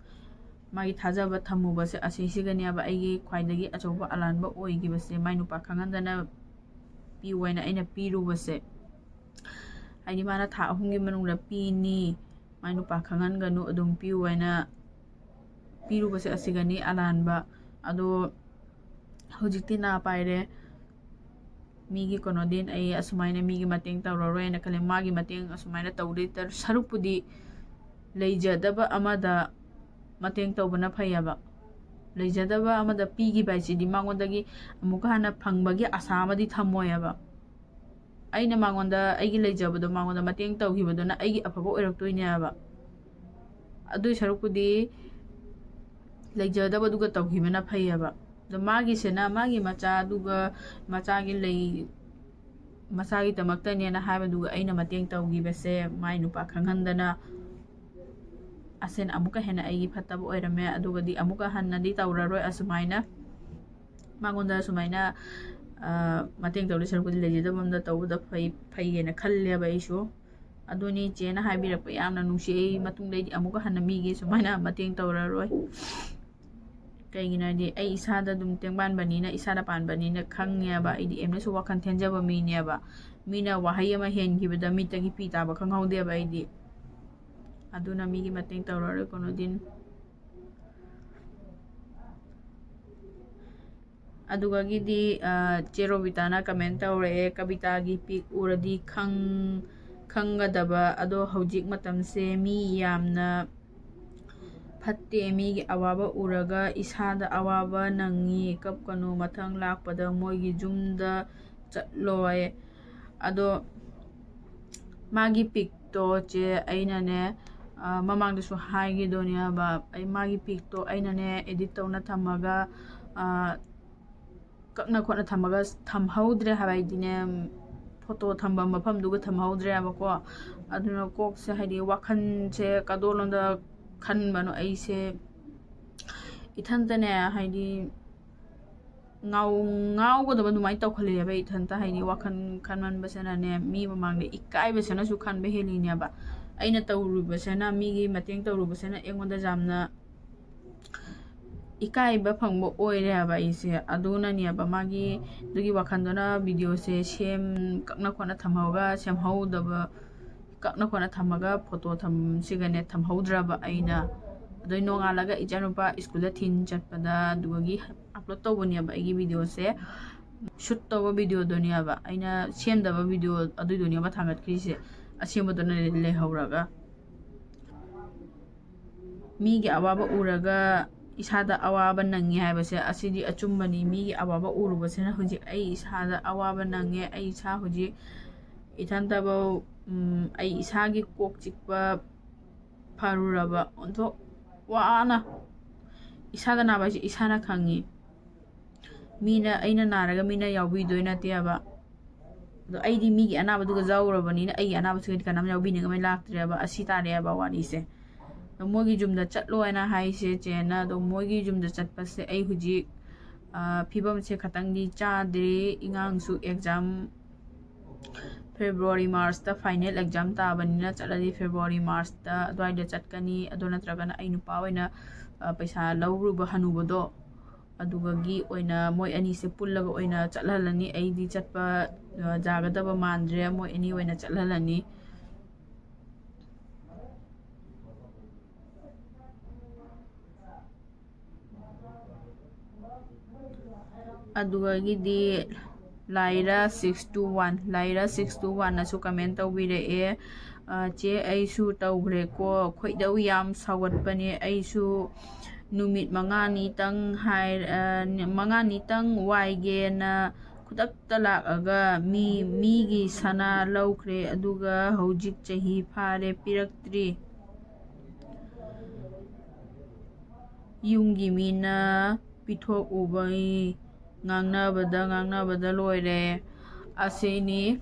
ꯃꯥꯒꯤ ꯊꯥꯖꯕ ꯊꯝꯃꯨꯕꯁꯦ ꯑꯁꯤꯁꯤꯒꯅꯦꯕ ꯑꯩꯒꯤ ꯈ꯭ꯋꯥꯏꯗꯒꯤ ꯑꯆꯧꯕ ꯑꯂꯥꯟꯕ ꯑꯣꯏꯈꯤꯕꯁꯦ, ꯃꯥꯏ ꯅꯨꯄꯥ ꯈꯪꯍꯟꯗꯅ ꯄꯤꯌꯨ ꯍꯥꯏꯅ ꯑꯩꯅ ꯄꯤꯔꯨꯕꯁꯦ꯫ ꯍꯥꯏꯗꯤ ꯃꯥꯅ ꯊꯥ ꯑꯍꯨꯝꯒꯤ ꯃꯅꯨꯡꯗ ꯄꯤꯅꯤ, ꯃꯥꯏ ꯅꯨꯄꯥ ꯈꯪꯍꯟꯒꯅꯨ, ꯑꯗꯨꯝ ꯄꯤꯌꯨ ꯍꯥꯏꯅ ꯄꯤꯔꯨꯕꯁꯦ ꯑꯁꯤꯒꯅꯤ ꯑꯂꯥꯟꯕ꯫ ꯑꯗꯣ ꯍꯧꯖꯤꯛꯇꯤ ꯅꯥ ꯄꯥꯏꯔꯦ, ꯃꯤꯒꯤ ꯀꯩꯅꯣꯗꯤ ꯑꯩ ꯑꯁꯨꯃꯥꯏꯅ ꯃꯤꯒꯤ ꯃꯇꯦꯡ ꯇꯧꯔꯔꯣꯏꯅ ꯈꯜꯂꯦ꯫ ꯃꯥꯒꯤ ꯃꯇꯦꯡ ꯑꯁꯨꯃꯥꯏꯅ ꯇꯧꯗꯣꯏ ꯇꯔ-, ꯁꯔꯨꯛꯄꯨꯗꯤ ꯂꯩꯖꯗꯕ ꯑꯃꯗ ꯃꯇꯦꯡ ꯇꯧꯕꯅ ꯐꯩꯌꯦꯕ꯫ ꯂꯩꯖꯗꯕ ꯑꯃꯗ ꯄꯤꯈꯤꯕ ꯍꯥꯏꯁꯤꯗꯤ ꯃꯉꯣꯟꯗꯒꯤ ꯑꯃꯨꯛꯀ ꯍꯟꯅ ꯐꯪꯕꯒꯤ ꯑꯁꯥ ꯑꯃꯗꯤ ꯊꯝꯃꯣꯏꯌꯦꯕ꯫ ꯑꯩꯅ ꯃꯉꯣꯟꯗ ꯑꯩꯒꯤ ꯂꯩꯖꯕꯗꯣ ꯃꯉꯣꯟꯗ ꯃꯇꯦꯡ ꯇꯧꯈꯤꯕꯗꯨꯅ ꯑꯩꯒꯤ ꯑꯐꯕ ꯑꯣꯏꯔꯛꯇꯣꯏꯅꯦꯕ꯫ ꯑꯗꯨꯏ ꯁꯔꯨꯛꯄꯨꯗꯤ ꯂꯩꯖꯗꯕꯗꯨꯒ ꯇꯧꯈꯤꯕꯅ ꯐꯩꯌꯦꯕ꯫ ꯑꯗꯣ ꯃꯥꯒꯤꯁꯤꯅ ꯃꯥꯒꯤ ꯃꯆꯥꯗꯨꯒ ꯃꯆꯥꯒꯤ ꯂꯩ ꯃꯆꯥꯒꯤꯗꯃꯛꯇꯅꯦꯅ ꯍꯥꯏꯕꯗꯨꯒ ꯑꯩꯅ ꯃꯇꯦꯡ ꯇꯧꯈꯤꯕꯁꯦ ꯃꯥꯏ ꯅꯨꯄꯥ ꯈꯪꯍꯟꯗꯅ ꯑꯁꯤꯅ ꯑꯃꯨꯛꯀ ꯍꯦꯟꯅ ꯑꯩꯒꯤ ꯐꯠꯇꯕ ꯑꯣꯏꯔꯝꯃꯦ꯫ ꯑꯗꯨꯒꯗꯤ ꯑꯃꯨꯛꯀ ꯍꯟꯅꯗꯤ ꯇꯧꯔꯔꯣꯏ ꯑꯁꯨꯃꯥꯏꯅ꯫ ꯃꯉꯣꯟꯗ ꯁꯨꯃꯥꯏꯅ, ꯑ, ꯃꯇꯦꯡ ꯇꯧꯗꯣꯏ ꯁꯔꯨꯛꯄꯨꯗꯤ ꯂꯩꯖꯗꯕ ꯑꯝꯗ ꯇꯧꯕꯗ ꯐꯩ, ꯐꯩꯌꯦꯅ ꯈꯜꯂꯦꯕ ꯑꯩꯁꯨ꯫ ꯑꯗꯨꯅꯤ ꯏꯆꯦꯅ ꯍꯥꯏꯕꯤꯔꯛꯄ ꯌꯥꯝꯅ ꯅꯨꯡꯁꯤ꯫ ꯑꯩ ꯃꯇꯨꯡꯗꯩꯗꯤ ꯑꯃꯨꯛꯀ ꯍꯟꯅ ꯃꯤꯒꯤ ꯁꯨꯃꯥꯏꯅ ꯃꯇꯦꯡ ꯇꯧꯔꯔꯣꯏ꯫ ꯀꯩꯒꯤꯅꯣ ꯍꯥꯏꯗꯤ ꯑꯩ ꯏꯁꯥꯗ ꯑꯗꯨꯝ ꯇꯦꯡꯕꯥꯟꯕꯅꯤꯅ, ꯏꯁꯥꯗ ꯄꯥꯟꯕꯅꯤꯅ ꯈꯪꯉꯦꯕ꯫ ꯑꯩꯗꯤ ꯌꯥꯝꯅꯁꯨ ꯋꯥꯈꯜ ꯊꯦꯟꯖꯕ ꯃꯤꯅꯦꯕ꯫ ꯃꯤꯅ ꯋꯥꯍꯩ ꯑꯃ ꯍꯦꯟꯈꯤꯕꯗ ꯃꯤꯠꯇꯒꯤ ꯄꯤ ꯇꯥꯕ ꯈꯪꯍꯧꯗꯦꯕ ꯑꯩꯗꯤ꯫ ꯑꯗꯨꯅ ꯃꯤꯒꯤ ꯃꯇꯦꯡ ꯇꯧꯔꯔꯣꯏ ꯀꯣꯅꯣꯗꯤꯟ꯫ ꯑꯗꯨꯒꯒꯤꯗꯤ, ꯑ, ꯆꯦ ꯔꯣꯕꯤꯇꯥꯅ comment ꯇꯧꯔꯛꯑꯦ, "ꯀꯕꯤꯇꯥꯒꯤ pic ꯎꯔꯗꯤ ꯈꯪ-, ꯈꯪꯒꯗꯕ, ꯑꯗꯣ ꯍꯧꯖꯤꯛ ꯃꯇꯝꯁꯦ ꯃꯤ ꯌꯥꯝꯅ ꯐꯠꯇꯦ, ꯃꯤꯒꯤ ꯑꯋꯥꯕ ꯎꯔꯒ ꯏꯁꯥꯗ ꯑꯋꯥꯕ ꯅꯪꯉꯤ, ꯀꯞꯀꯅꯨ, ꯃꯊꯪ ꯂꯥꯛꯄꯗ ꯃꯣꯏꯒꯤ ꯌꯨꯝꯗ ꯆꯠꯂꯣꯏ"꯫ ꯑꯗꯣ ꯃꯥꯒꯤ picꯇꯣ ꯆꯦ ꯑꯩꯅꯅꯦ, ꯑ, ꯃꯃꯥꯡꯗꯁꯨ ꯍꯥꯏꯈꯤꯗꯣꯏꯅꯦꯕ, ꯑꯩ ꯃꯥꯒꯤ picꯇꯣ ꯑꯩꯅꯅꯦ edit ꯇꯧꯅ ꯊꯝꯃꯒ, ꯑ, ꯀꯛꯅ ꯈꯣꯠꯅ ꯊꯝꯃꯒ ꯊꯝꯍꯧꯗ꯭ꯔꯦ ꯍꯥꯏꯕ꯫ ꯑꯩꯗꯤꯅꯦ photo ꯊꯝꯕ ꯃꯐꯝꯗꯨꯒ ꯊꯝꯍꯧꯗ꯭ꯔꯦꯕꯀꯣ꯫ ꯑꯗꯨꯅ ꯀꯣꯛꯁꯦ ꯍꯥꯏꯗꯤ ꯋꯥꯈꯜꯁꯦ ꯀꯗꯣꯝꯂꯣꯝꯗ ꯈꯟꯕꯅꯣ ꯑꯩꯁꯦ ꯏꯊꯟꯇꯅꯦ ꯍꯥꯏꯗꯤ ꯉꯥꯎ-, ꯉꯥꯎꯒꯗꯕ ꯑꯗꯨꯃꯥꯏꯅ ꯇꯧꯈꯠꯂꯛꯑꯦꯕ ꯏꯊꯟꯇ꯫ ꯍꯥꯏꯗꯤ ꯋꯥꯈꯜ ꯈꯟꯃꯟꯕꯁꯤꯅꯅꯦ ꯃꯤ ꯃꯃꯥꯡꯗ ꯏꯀꯥꯏꯕꯁꯤꯅꯁꯨ ꯈꯟꯕ ꯍꯦꯜꯂꯤꯅꯦꯕ꯫ ꯑꯩꯅ ꯇꯧꯔꯨꯕꯁꯤꯅ, ꯃꯤꯒꯤ ꯃꯇꯦꯡ ꯇꯧꯔꯨꯕꯁꯤꯅ ꯑꯩꯉꯣꯟꯗ ꯌꯥꯝꯅ ꯏꯀꯥꯏꯕ ꯐꯪꯕ ꯑꯣꯏꯔꯦ ꯍꯥꯏꯕ ꯑꯩꯁꯦ꯫ ꯑꯗꯨꯅꯅꯦꯕ ꯃꯥꯒꯤ ꯑꯗꯨꯒꯤ ꯋꯥꯈꯜꯗꯨꯅ videoꯁꯦ ꯁꯦꯝ-, ꯀꯛꯅ ꯈꯣꯠꯅ ꯊꯝꯍꯧꯔꯒ ꯁꯦꯝꯍꯧꯗꯕ, ꯀꯛꯅ ꯈꯣꯠꯅ ꯊꯝꯃꯒ photo ꯊꯝ-, ꯁꯤꯒꯅꯦ ꯊꯝꯍꯧꯗ꯭ꯔꯕ ꯑꯩꯅ꯫ ꯑꯗꯩ ꯅꯣꯡꯉꯥꯜꯂꯒ ꯏꯆꯥꯅꯨꯄꯥ ꯁ꯭ꯀꯨꯜꯗ ꯊꯤꯟ ꯆꯠꯄꯗ ꯑꯗꯨꯒꯤ upload ꯇꯧꯕꯅꯦꯕ ꯑꯩꯒꯤ videoꯁꯦ꯫ Shoot ꯇꯧꯕ videoꯗꯨꯅꯦꯕ, ꯑꯩꯅ ꯁꯦꯝꯗꯕ video ꯑꯗꯨꯏꯗꯨꯅꯦꯕ ꯊꯥꯡꯒꯠꯈ꯭ꯔꯤꯁꯦ꯫ ꯑꯁꯦꯡꯕꯗꯨꯅ ꯂꯩꯍꯧꯔꯒ꯫ ꯃꯤꯒꯤ ꯑꯋꯥꯕ ꯎꯔꯒ ꯏꯁꯥꯗ ꯑꯋꯥꯕ ꯅꯪꯉꯤ ꯍꯥꯏꯕꯁꯦ ꯑꯁꯤꯗꯤ ꯑꯆꯨꯝꯕꯅꯤ꯫ ꯃꯤꯒꯤ ꯑꯋꯥꯕ ꯎꯔꯨꯕꯁꯤꯅ ꯍꯧꯖꯤꯛ ꯑꯩ ꯏꯁꯥꯗ ꯑꯋꯥꯕ ꯅꯪꯉꯦ꯫ ꯑꯩ ꯏꯁꯥ ꯍꯧꯖꯤꯛ ꯏꯊꯟꯇꯐꯧ, ꯎꯝ, ꯑꯩ ꯏꯁꯥꯒꯤ ꯀꯣꯛ ꯆꯤꯛꯄ ꯐꯔꯨꯔꯕ ꯑꯣꯟꯊꯣꯛ ꯋꯥꯅ ꯏꯁꯥꯗ ꯅꯥꯕ ꯍꯥꯏꯁꯦ ꯏꯁꯥꯅ ꯈꯪꯉꯤ꯫ ꯃꯤꯅ, ꯑꯩꯅ ꯅꯥꯔꯒ ꯃꯤꯅ ꯌꯥꯎꯕꯤꯗꯣꯏ ꯅꯠꯇꯦꯕ꯫ ꯑꯗꯣ ꯑꯩꯗꯤ ꯃꯤꯒꯤ ꯑꯅꯥꯕꯗꯨꯒ ꯌꯥꯎꯔꯕꯅꯤꯅ ꯑꯩꯒꯤ ꯑꯅꯥꯕꯁꯤꯒꯗꯤ ꯀꯅꯥꯝ ꯌꯥꯎꯕꯤꯅꯤꯡꯉꯥꯏ ꯂꯥꯛꯇ꯭ꯔꯦꯕ꯫ ꯑꯁꯤ ꯇꯥꯔꯦꯕ ꯋꯥꯔꯤꯁꯦ꯫ ꯑꯗꯣ ꯃꯣꯏꯒꯤ ꯌꯨꯝꯗ ꯆꯠꯂꯣ ꯍꯥꯏꯅ ꯍꯥꯏꯁꯦ ꯆꯦꯅ꯫ ꯑꯗꯣ ꯃꯣꯏꯒꯤ ꯌꯨꯝꯗ ꯆꯠꯄꯁꯦ ꯑꯩ ꯍꯧꯖꯤꯛ, ꯑ, ꯐꯤꯕꯝꯁꯦ ꯈꯇꯪꯗꯤ ꯆꯥꯗ꯭ꯔꯤ꯫ ꯑꯉꯥꯡꯁꯨ exam February Marchꯇ final exam ꯇꯥꯕꯅꯤꯅ ꯆꯠꯂꯗꯤ February Marchꯇ ꯑꯗꯨꯋꯥꯏꯗ ꯆꯠꯀꯅꯤ꯫ ꯑꯗꯨ ꯅꯠꯇ꯭ꯔꯒꯅ ꯑꯩ ꯅꯨꯄꯥ ꯑꯣꯏꯅ, ꯑ, ꯄꯩꯁꯥ ꯂꯧꯔꯨꯕ ꯍꯅꯨꯕꯗꯣ ꯑꯗꯨꯒꯒꯤ ꯑꯣꯏꯅ ꯃꯣꯏ ꯑꯅꯤꯁꯦ ꯄꯨꯜꯂꯒ ꯑꯣꯏꯅ ꯆꯠꯍꯜꯂꯅꯤ꯫ ꯑꯩꯗꯤ ꯆꯠꯄ, ꯑ, ꯌꯥꯒꯗꯕ ꯃꯥꯟꯗ꯭ꯔꯦ꯫ ꯃꯣꯏ ꯑꯅꯤ ꯑꯣꯏꯅ ꯆꯠꯍꯜꯂꯅꯤ꯫ ꯑꯗꯨꯒꯒꯤꯗꯤ ꯂꯥꯏꯔꯥ six two one, ꯂꯥꯏꯔꯥ six two oneꯅꯁꯨ comment ꯇꯧꯕꯤꯔꯛꯑꯦ꯫ "ꯑ, ꯆꯦ, ꯑꯩꯁꯨ ꯇꯧꯈ꯭ꯔꯦꯀꯣ, ꯈꯣꯏꯗꯧ ꯌꯥꯝ ꯁꯥꯎꯒꯠꯄꯅꯦ꯫ ꯑꯩꯁꯨ ꯅꯨꯃꯤꯠ ꯃꯉꯥꯅꯤꯇꯪ ꯍꯥꯏ-, ꯑ, ꯃꯉꯥꯅꯤꯇꯪ ꯋꯥꯏꯒꯦꯅ ꯈꯨꯗꯛꯇ ꯂꯥꯛꯑꯒ ꯃꯤ, ꯃꯤꯒꯤ ꯁꯅꯥ ꯂꯧꯈ꯭ꯔꯦ, ꯑꯗꯨꯒ ꯍꯧꯖꯤꯛ ꯆꯍꯤ ꯐꯥꯔꯦ, ꯄꯤꯔꯛꯇ꯭ꯔꯤ꯫ ꯌꯨꯝꯒꯤ ꯃꯤꯅ ꯄꯤꯊꯣꯛꯎꯕꯩ ꯉꯥꯡꯅꯕꯗ, ꯉꯥꯡꯅꯕꯗ ꯂꯣꯏꯔꯦ"꯫ ꯑꯁꯤꯅꯤ,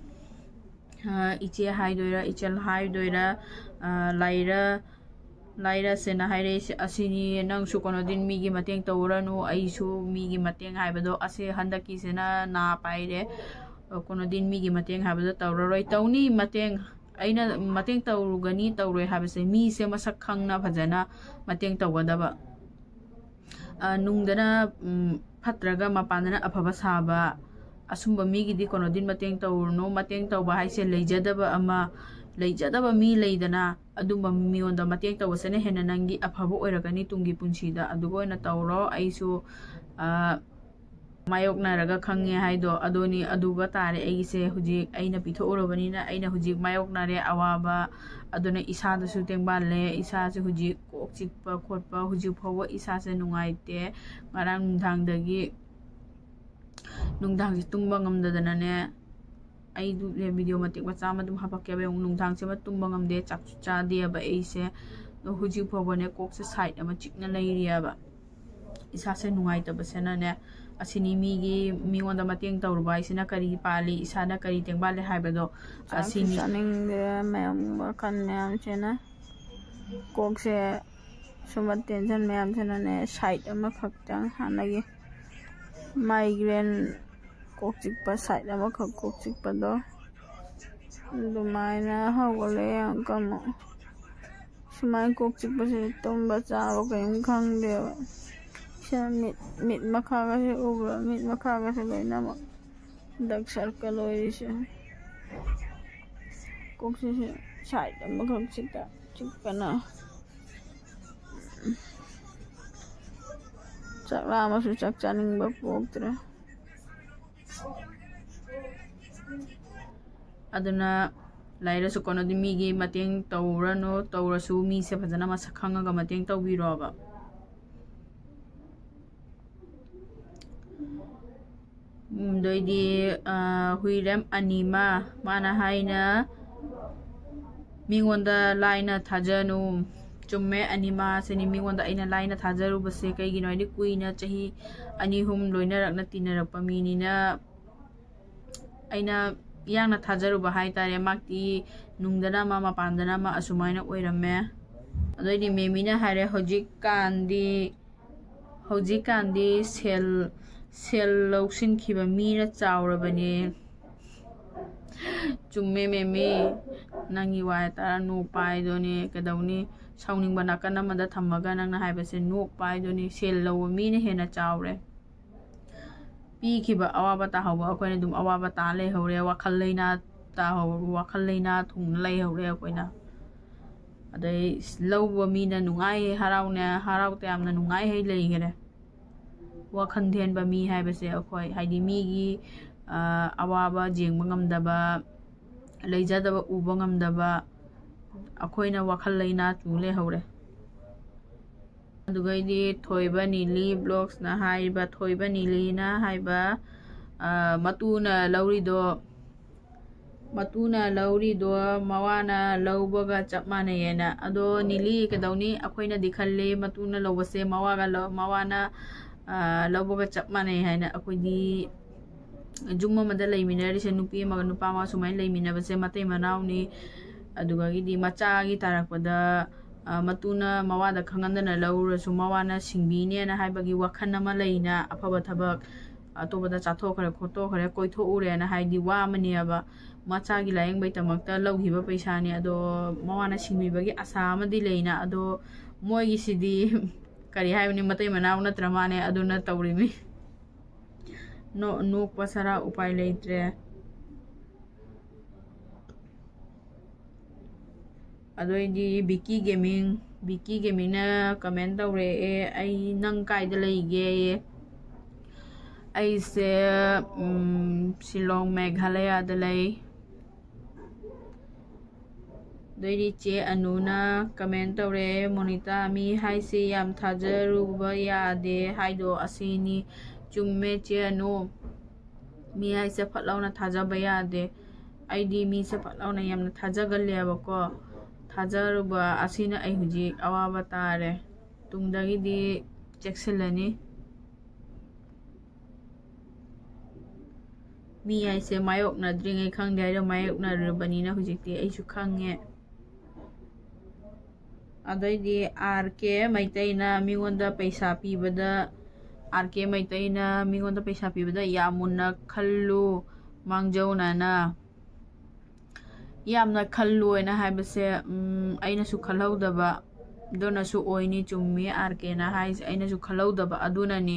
ꯑ, ꯏꯆꯦ ꯍꯥꯏꯗꯣꯏꯔꯥ, ꯏꯆꯜ ꯍꯥꯏꯗꯣꯏꯔꯥ, ꯑ, ꯂꯥꯏꯔꯥ, ꯂꯥꯏꯔꯥꯁꯦꯅ ꯍꯥꯏꯔꯛꯏꯁꯦ ꯑꯁꯤꯅꯤ꯫ "ꯅꯪꯁꯨ ꯀꯩꯅꯣꯗꯤ ꯃꯤꯒꯤ ꯃꯇꯦꯡ ꯇꯧꯔꯅꯨ, ꯑꯩꯁꯨ ꯃꯤꯒꯤ ꯃꯇꯦꯡ ꯍꯥꯏꯕꯗꯣ ꯑꯁꯤ ꯍꯟꯗꯛꯀꯤꯁꯤꯅ ꯅꯥ ꯄꯥꯏꯔꯦ꯫ ꯀꯩꯅꯣꯗꯤ ꯃꯤꯒꯤ ꯃꯇꯦꯡ ꯍꯥꯏꯕꯗꯣ ꯇꯧꯔꯔꯣꯏ꯫ ꯇꯧꯅꯤ ꯃꯇꯦꯡ, ꯑꯩꯅ ꯃꯇꯦꯡ ꯇꯧꯔꯨꯒꯅꯤ ꯇꯧꯔꯣꯏ ꯍꯥꯏꯕꯁꯦ ꯃꯤꯁꯦ ꯃꯁꯛ ꯈꯪꯅ ꯐꯖꯅ ꯃꯇꯦꯡ ꯇꯧꯒꯗꯕ꯫ ꯑ, ꯅꯨꯡꯗꯅ, ꯎꯝ, ꯐꯠꯇ꯭ꯔꯒ ꯃꯄꯥꯟꯗꯅ ꯑꯐꯕ ꯁꯥꯕ, ꯑꯁꯨꯝꯕ ꯃꯤꯒꯤꯗꯤ ꯀꯩꯅꯣꯗꯤ ꯃꯇꯦꯡ ꯇꯧꯔꯨꯅꯨ꯫ ꯃꯇꯦꯡ ꯇꯧꯕ ꯍꯥꯏꯁꯦ ꯂꯩꯖꯗꯕ ꯑꯃ, ꯂꯩꯖꯗꯕ ꯃꯤ ꯂꯩꯗꯅ, ꯑꯗꯨꯝꯕ ꯃꯤꯉꯣꯟꯗ ꯃꯇꯦꯡ ꯇꯧꯕꯁꯤꯅ ꯍꯦꯟꯅ ꯅꯪꯒꯤ ꯑꯐꯕ ꯑꯣꯏꯔꯛꯀꯅꯤ ꯇꯨꯡꯒꯤ ꯄꯨꯟꯁꯤꯗ꯫ ꯑꯗꯨꯒ ꯑꯣꯏꯅ ꯇꯧꯔꯣ꯫ ꯑꯩꯁꯨ, ꯑ, ꯃꯥꯌꯣꯛꯅꯔꯒ ꯈꯪꯉꯦ ꯍꯥꯏꯗꯣ ꯑꯗꯨꯅꯤ꯫ ꯑꯗꯨꯒ ꯇꯥꯔꯦ ꯑꯩꯒꯤꯁꯦ꯫ ꯍꯧꯖꯤꯛ ꯑꯩꯅ ꯄꯤꯊꯣꯛꯎꯔꯕꯅꯤꯅ ꯑꯩꯅ ꯍꯧꯖꯤꯛ ꯃꯥꯌꯣꯛꯅꯔꯦ ꯑꯋꯥꯕ꯫ ꯑꯗꯨꯅ ꯏꯁꯥꯗꯁꯨ ꯇꯦꯡꯕꯥꯜꯂꯦ꯫ ꯏꯁꯥꯁꯦ ꯍꯧꯖꯤꯛ ꯀꯣꯛ ꯆꯤꯛꯄ ꯈꯣꯠꯄ, ꯍꯧꯖꯤꯛ ꯐꯥꯎꯕ ꯏꯁꯥꯁꯦ ꯅꯨꯡꯉꯥꯏꯇꯦ꯫ ꯉꯔꯥꯡ ꯅꯨꯡꯗꯥꯡꯗꯒꯤ, ꯅꯨꯡꯗꯥꯡꯁꯦ ꯇꯨꯝꯕ ꯉꯝꯗꯗꯅꯅꯦ, ꯑꯩꯗꯨ ꯚꯤꯗꯤꯑꯣ ꯃꯇꯦꯛ ꯃꯆꯥ ꯑꯃ ꯑꯗꯨꯝ ꯍꯥꯄꯛꯀꯦꯕ꯫ ꯌꯦꯡꯉꯨ, ꯅꯨꯡꯗꯥꯡꯁꯦ ꯑꯃ ꯇꯨꯝꯕ ꯉꯝꯗꯦ, ꯆꯥꯛꯁꯨ ꯆꯥꯗꯦꯕ ꯑꯩꯁꯦ꯫ ꯑꯗꯣ ꯍꯧꯖꯤꯛ ꯐꯥꯎꯕꯅꯦ ꯀꯣꯛꯁꯦ ꯁꯥꯏꯠ ꯑꯃ ꯆꯤꯛꯅ ꯂꯩꯔꯤꯑꯕ꯫ ꯏꯁꯥꯁꯦ ꯅꯨꯡꯉꯥꯏꯇꯕꯁꯤꯅꯅꯦ, ꯑꯁꯤꯅꯤ ꯃꯤꯒꯤ, ꯃꯤꯉꯣꯟꯗ ꯃꯇꯦꯡ ꯇꯧꯔꯨꯕ ꯍꯥꯏꯁꯤꯅ ꯀꯔꯤ ꯄꯥꯜꯂꯤ, ꯏꯁꯥꯅ ꯀꯔꯤ ꯇꯦꯡꯕꯥꯜꯂꯤ ꯍꯥꯏꯕꯗꯣ꯫ ꯆꯥꯛꯁꯨ ꯑꯁꯤꯅꯤ꯫ ꯆꯥꯅꯤꯡꯗꯦ, ꯃꯌꯥꯝ ꯋꯥꯈꯜ ꯃꯌꯥꯝꯁꯤꯅ ꯀꯣꯛꯁꯦ ꯁꯨꯝꯕ ꯇꯦꯟꯁꯟ ꯃꯌꯥꯝꯁꯤꯅꯅꯦ ꯁꯥꯏꯠ ꯑꯃꯈꯛꯇꯪ ꯍꯥꯟꯅꯒꯤ ꯃꯥꯏꯒ꯭ꯔꯦꯟ ꯀꯣꯛ ꯆꯤꯛꯄ ꯁꯥꯏꯠ ꯑꯃꯈꯛ ꯀꯣꯛ ꯆꯤꯛꯄꯗꯣ ꯑꯗꯨꯃꯥꯏꯅ ꯍꯧꯒꯠꯂꯛꯑꯦ ꯑꯃꯨꯛꯀ ꯑꯃꯨꯛ꯫ ꯁꯨꯃꯥꯏꯅ ꯀꯣꯛ ꯆꯤꯛꯄꯁꯦ ꯇꯨꯝꯕ ꯆꯥꯕ ꯀꯔꯤꯝ ꯈꯪꯗꯦꯕ꯫ ꯁꯤꯅ ꯃꯤꯠ, ꯃꯤꯠ ꯃꯈꯥꯒꯁꯦ ꯎꯕ꯭ꯔꯥ? ꯃꯤꯠ ꯃꯈꯥꯒꯁꯦ ꯂꯣꯏꯅꯃꯛ ꯗꯥꯔꯛ ꯁꯥꯔꯀꯜ ꯑꯣꯏꯔꯤꯁꯦ꯫ ꯀꯣꯛꯁꯤꯁꯨ ꯁꯥꯏꯠ ꯑꯃꯈꯛ ꯆꯤꯛꯄ, ꯆꯤꯛꯄꯅ꯫ ꯆꯥꯛ ꯂꯥꯝꯃꯁꯨ ꯆꯥꯛ ꯆꯥꯅꯤꯡꯕ ꯄꯣꯛꯇ꯭ꯔꯦ꯫ ꯑꯗꯨꯅ ꯂꯩꯔꯁꯨ ꯀꯩꯅꯣꯗꯤ ꯃꯤꯒꯤ ꯃꯇꯦꯡ ꯇꯧꯔꯅꯨ, ꯇꯧꯔꯁꯨ ꯃꯤꯁꯦ ꯐꯖꯅ ꯃꯁꯛ ꯈꯪꯉꯒ ꯃꯇꯦꯡ ꯇꯧꯕꯤꯔꯣꯕ꯫ ꯎꯝ, ꯑꯗꯩꯗꯤ, ꯑ, ꯍꯨꯏꯔꯦꯝ ꯑꯅꯤꯃ, ꯃꯥꯅ ꯍꯥꯏꯅ, "ꯃꯤꯉꯣꯟꯗ ꯂꯥꯏꯅ ꯊꯥꯖꯅꯨ"꯫ ꯆꯨꯝꯃꯦ, ꯑꯅꯤꯃ ꯑꯁꯤꯅꯤ ꯃꯤꯉꯣꯟꯗ ꯑꯩꯅ ꯂꯥꯏꯅ ꯊꯥꯖꯔꯨꯕꯁꯦ꯫ ꯀꯩꯒꯤꯅꯣ ꯍꯥꯏꯗꯤ ꯀꯨꯏꯅ ꯆꯍꯤ ꯑꯅꯤ ꯑꯍꯨꯝ ꯂꯣꯏꯅꯔꯛꯅ ꯇꯤꯟꯅꯔꯛꯄ ꯃꯤꯅꯤꯅ ꯑꯩꯅ ꯌꯥꯝꯅ ꯊꯥꯖꯔꯨꯕ ꯍꯥꯏꯇꯥꯔꯦ꯫ ꯃꯍꯥꯛꯇꯤ ꯅꯨꯡꯗꯅ ꯑꯃ, ꯃꯄꯥꯟꯗꯅ ꯑꯃ ꯑꯁꯨꯃꯥꯏꯅ ꯑꯣꯏꯔꯝꯃꯦ꯫ ꯑꯗꯩꯗꯤ ꯃꯦꯃꯤꯅ ꯍꯥꯏꯔꯦ, "ꯍꯧꯖꯤꯛꯀꯥꯟꯗꯤ, ꯍꯧꯖꯤꯛꯀꯥꯟꯗꯤ ꯁꯦꯜ, ꯁꯦꯜ ꯂꯧꯁꯤꯟꯈꯤꯕ ꯃꯤꯅ ꯆꯥꯎꯔꯕꯅꯦ"꯫ ꯆꯨꯝꯃꯦ ꯃꯦꯃꯤ, ꯅꯪꯒꯤ ꯋꯥ ꯇꯥꯔ ꯅꯣꯛꯄ ꯍꯥꯏꯗꯨꯅꯦ꯫ ꯀꯩꯗꯧꯅꯤ? ꯁꯥꯎꯅꯤꯡꯕ ꯅꯥꯀꯟ ꯑꯃꯗ ꯊꯝꯃꯒ ꯅꯪꯅ ꯍꯥꯏꯕꯁꯦ ꯅꯣꯛꯄ ꯍꯥꯏꯗꯨꯅꯤ꯫ ꯁꯦꯜ ꯂꯧꯕ ꯃꯤꯅ ꯍꯦꯟꯅ ꯆꯥꯎꯔꯦ꯫ ꯄꯤꯈꯤꯕ ꯑꯋꯥꯕ ꯇꯥꯍꯧꯕ ꯑꯩꯈꯣꯏꯅ ꯑꯗꯨꯝ ꯑꯋꯥꯕ ꯇꯥ ꯂꯩꯍꯧꯔꯦ꯫ ꯋꯥꯈꯜ ꯂꯩꯅꯥ ꯇꯥꯍꯧ-, ꯋꯥꯈꯜ ꯂꯩꯅꯥ ꯊꯨꯡꯅ ꯂꯩꯍꯧꯔꯦ ꯑꯩꯈꯣꯏꯅ꯫ ꯑꯗꯩ ꯂꯧꯕ ꯃꯤꯅ ꯅꯨꯡꯉꯥꯏ ꯍꯔꯥꯎꯅ, ꯍꯔꯥꯎ ꯇꯌꯥꯝꯅ ꯅꯨꯡꯉꯥꯏ ꯍꯩ ꯂꯩꯈꯔꯦ꯫ ꯋꯥꯈꯜ ꯊꯦꯟꯕ ꯃꯤ ꯍꯥꯏꯕꯁꯦ ꯑꯩꯈꯣꯏ, ꯍꯥꯏꯗꯤ ꯃꯤꯒꯤ ꯑꯋꯥꯕ ꯌꯦꯡꯕ ꯉꯝꯗꯕ, ꯂꯩꯖꯗꯕ ꯎꯕ ꯉꯝꯗꯕ, ꯑꯩꯈꯣꯏꯅ ꯋꯥꯈꯜ ꯂꯩꯅꯥ ꯆꯨ ꯂꯩꯍꯧꯔꯦ꯫ ꯑꯗꯨꯒꯩꯗꯤ ꯊꯣꯏꯕ ꯅꯤꯂꯤ ꯕ꯭ꯂꯣꯛꯁꯅ ꯍꯥꯏꯔꯤꯕ, ꯊꯣꯏꯕ ꯅꯤꯂꯤꯅ ꯍꯥꯏꯕ, ꯃꯇꯨꯅ ꯂꯧꯔꯤꯗꯣ, ꯃꯇꯨꯅ ꯂꯧꯔꯤꯗꯣ ꯃꯋꯥꯅ ꯂꯧꯕꯒ ꯆꯞ ꯃꯥꯟꯅꯩꯌꯦꯅ꯫ ꯑꯗꯣ ꯅꯤꯂꯤ ꯀꯩꯗꯧꯅꯤ, ꯑꯩꯈꯣꯏꯅꯗꯤ ꯈꯜꯂꯤ ꯃꯇꯨꯅ ꯂꯧꯕꯁꯦ ꯃꯋꯥꯒ ꯂꯧ-, ꯃꯋꯥꯅ ꯂꯧꯕꯒ ꯆꯞ ꯃꯥꯟꯅꯩ ꯍꯥꯏꯅ꯫ ꯑꯩꯈꯣꯏꯗꯤ ꯌꯨꯝ ꯑꯃꯗ ꯂꯩꯃꯤꯟꯅꯔꯤꯁꯦ, ꯅꯨꯄꯤ ꯑꯃꯒ ꯅꯨꯄꯥ ꯑꯃꯒ ꯁꯨꯃꯥꯏꯅ ꯂꯩꯃꯤꯟꯅꯕꯁꯦ ꯃꯇꯩ ꯃꯅꯥꯎꯅꯤ꯫ ꯑꯗꯨꯗꯒꯤꯗꯤ ꯃꯆꯥꯒꯤ ꯇꯥꯔꯛꯄꯗ ꯃꯇꯨꯅ ꯃꯋꯥꯗ ꯈꯪꯍꯟꯗꯅ ꯂꯧꯔꯨꯔꯁꯨ ꯃꯋꯥꯅ ꯁꯤꯡꯕꯤꯅꯦꯅ ꯍꯥꯏꯕꯒꯤ ꯋꯥꯈꯜ ꯑꯃ ꯂꯩꯅ, ꯑꯐꯕ ꯊꯕꯛ ꯑꯇꯣꯞꯄꯗ ꯆꯥꯊꯣꯛꯈ꯭ꯔꯦ ꯈꯣꯠꯇꯣꯛꯈ꯭ꯔꯦ ꯀꯣꯏꯊꯣꯛꯎꯔꯦꯅ ꯍꯥꯏꯗꯤ ꯋꯥ ꯑꯃꯅꯦꯕ꯫ ꯃꯆꯥꯒꯤ ꯂꯥꯏꯌꯦꯡꯕꯩꯗꯃꯛꯇ ꯂꯧꯈꯤꯕ ꯄꯩꯁꯥꯅꯤ꯫ ꯑꯗꯣ ꯃꯋꯥꯅ ꯁꯤꯡꯕꯤꯕꯒꯤ ꯑꯁꯥ ꯑꯃꯗꯤ ꯂꯩꯅ꯫ ꯑꯗꯣ ꯃꯣꯏꯒꯤꯁꯤꯗꯤ ꯀꯔꯤ ꯍꯥꯏꯕꯅꯤ, ꯃꯇꯩ ꯃꯅꯥꯎ ꯅꯠꯇ꯭ꯔ ꯃꯥꯅꯦ, ꯑꯗꯨꯅ ꯇꯧꯔꯤꯃꯤ꯫ ꯅꯣꯛꯄ ꯁꯔꯥ ꯎꯄꯥꯏ ꯂꯩꯇ꯭ꯔꯦ꯫ ꯑꯗꯩꯗꯤ ꯕꯤꯀꯤ ꯒꯦꯃꯤꯡ, ꯕꯤꯀꯤ ꯒꯦꯃꯤꯡꯅ ꯀꯃꯦꯟ ꯇꯧꯔꯛꯑꯦ, "ꯑꯩ ꯅꯪ ꯀꯥꯏꯗ ꯂꯩꯒꯦ?" ꯑꯩꯁꯦ ꯁꯤꯂꯣꯡ, ꯃꯦꯘꯥꯂꯌꯥꯗ ꯂꯩ꯫ ꯑꯗꯩꯗꯤ ꯆꯦ ꯑꯅꯨꯅ ꯀꯃꯦꯟ ꯇꯧꯔꯛꯑꯦ, "ꯃꯣꯅꯤꯇꯥ, ꯃꯤ ꯍꯥꯏꯁꯦ ꯌꯥꯝ ꯊꯥꯖꯔꯨꯕ ꯌꯥꯗꯦ ꯍꯥꯏꯗꯣ ꯑꯁꯤꯅꯤ꯫" ꯆꯨꯝꯃꯦ ꯆꯦ ꯑꯅꯨ, ꯃꯤ ꯍꯥꯏꯁꯦ ꯐꯠ ꯂꯥꯎꯅ ꯊꯥꯖꯕ ꯌꯥꯗꯦ꯫ ꯑꯩꯗꯤ ꯃꯤꯁꯦ ꯐꯠ ꯂꯥꯎꯅ ꯌꯥꯝꯅ ꯊꯥꯖꯒꯜꯂꯦꯕꯀꯣ꯫ ꯊꯥꯖꯔꯨꯕ ꯑꯁꯤꯅ ꯑꯩ ꯍꯧꯖꯤꯛ ꯑꯋꯥꯕ ꯇꯥꯔꯦ꯫ ꯇꯨꯡꯗꯒꯤꯗꯤ ꯆꯦꯛꯁꯤꯜꯂꯅꯤ꯫ ꯃꯤ ꯍꯥꯏꯁꯦ ꯃꯥꯌꯣꯛꯅꯗ꯭ꯔꯤꯉꯩ ꯈꯪꯗꯦ ꯍꯥꯏꯗꯣ ꯃꯥꯌꯣꯛꯅꯔꯕꯅꯤꯅ ꯍꯧꯖꯤꯛꯇꯤ ꯑꯩꯁꯨ ꯈꯪꯉꯦ꯫ ꯑꯗꯩꯗꯤ ꯑꯥꯔ ꯀꯦ ꯃꯩꯇꯩꯅ ꯃꯤꯉꯣꯟꯗ ꯄꯩꯁꯥ ꯄꯤꯕꯗ, ꯑꯥꯔ ꯀꯦ ꯃꯩꯇꯩꯅ ꯃꯤꯉꯣꯟꯗ ꯄꯩꯁꯥ ꯄꯤꯕꯗ ꯌꯥꯝ ꯃꯨꯟꯅ ꯈꯜꯂꯨ, ꯃꯥꯡꯖꯧꯅꯅ꯫ ꯌꯥꯝꯅ ꯈꯜꯂꯣꯅ ꯍꯥꯏꯕꯁꯦ, ꯎꯝ, ꯑꯩꯅꯁꯨ ꯈꯜꯍꯧꯗꯕ, ꯑꯗꯨꯅꯁꯨ ꯑꯣꯏꯅꯤ꯫ ꯆꯨꯝꯃꯤ ꯑꯥꯔ ꯀꯦꯅ ꯍꯥꯏꯁꯦ, ꯑꯩꯅꯁꯨ ꯈꯜꯍꯧꯗꯕ ꯑꯗꯨꯅꯅꯤ꯫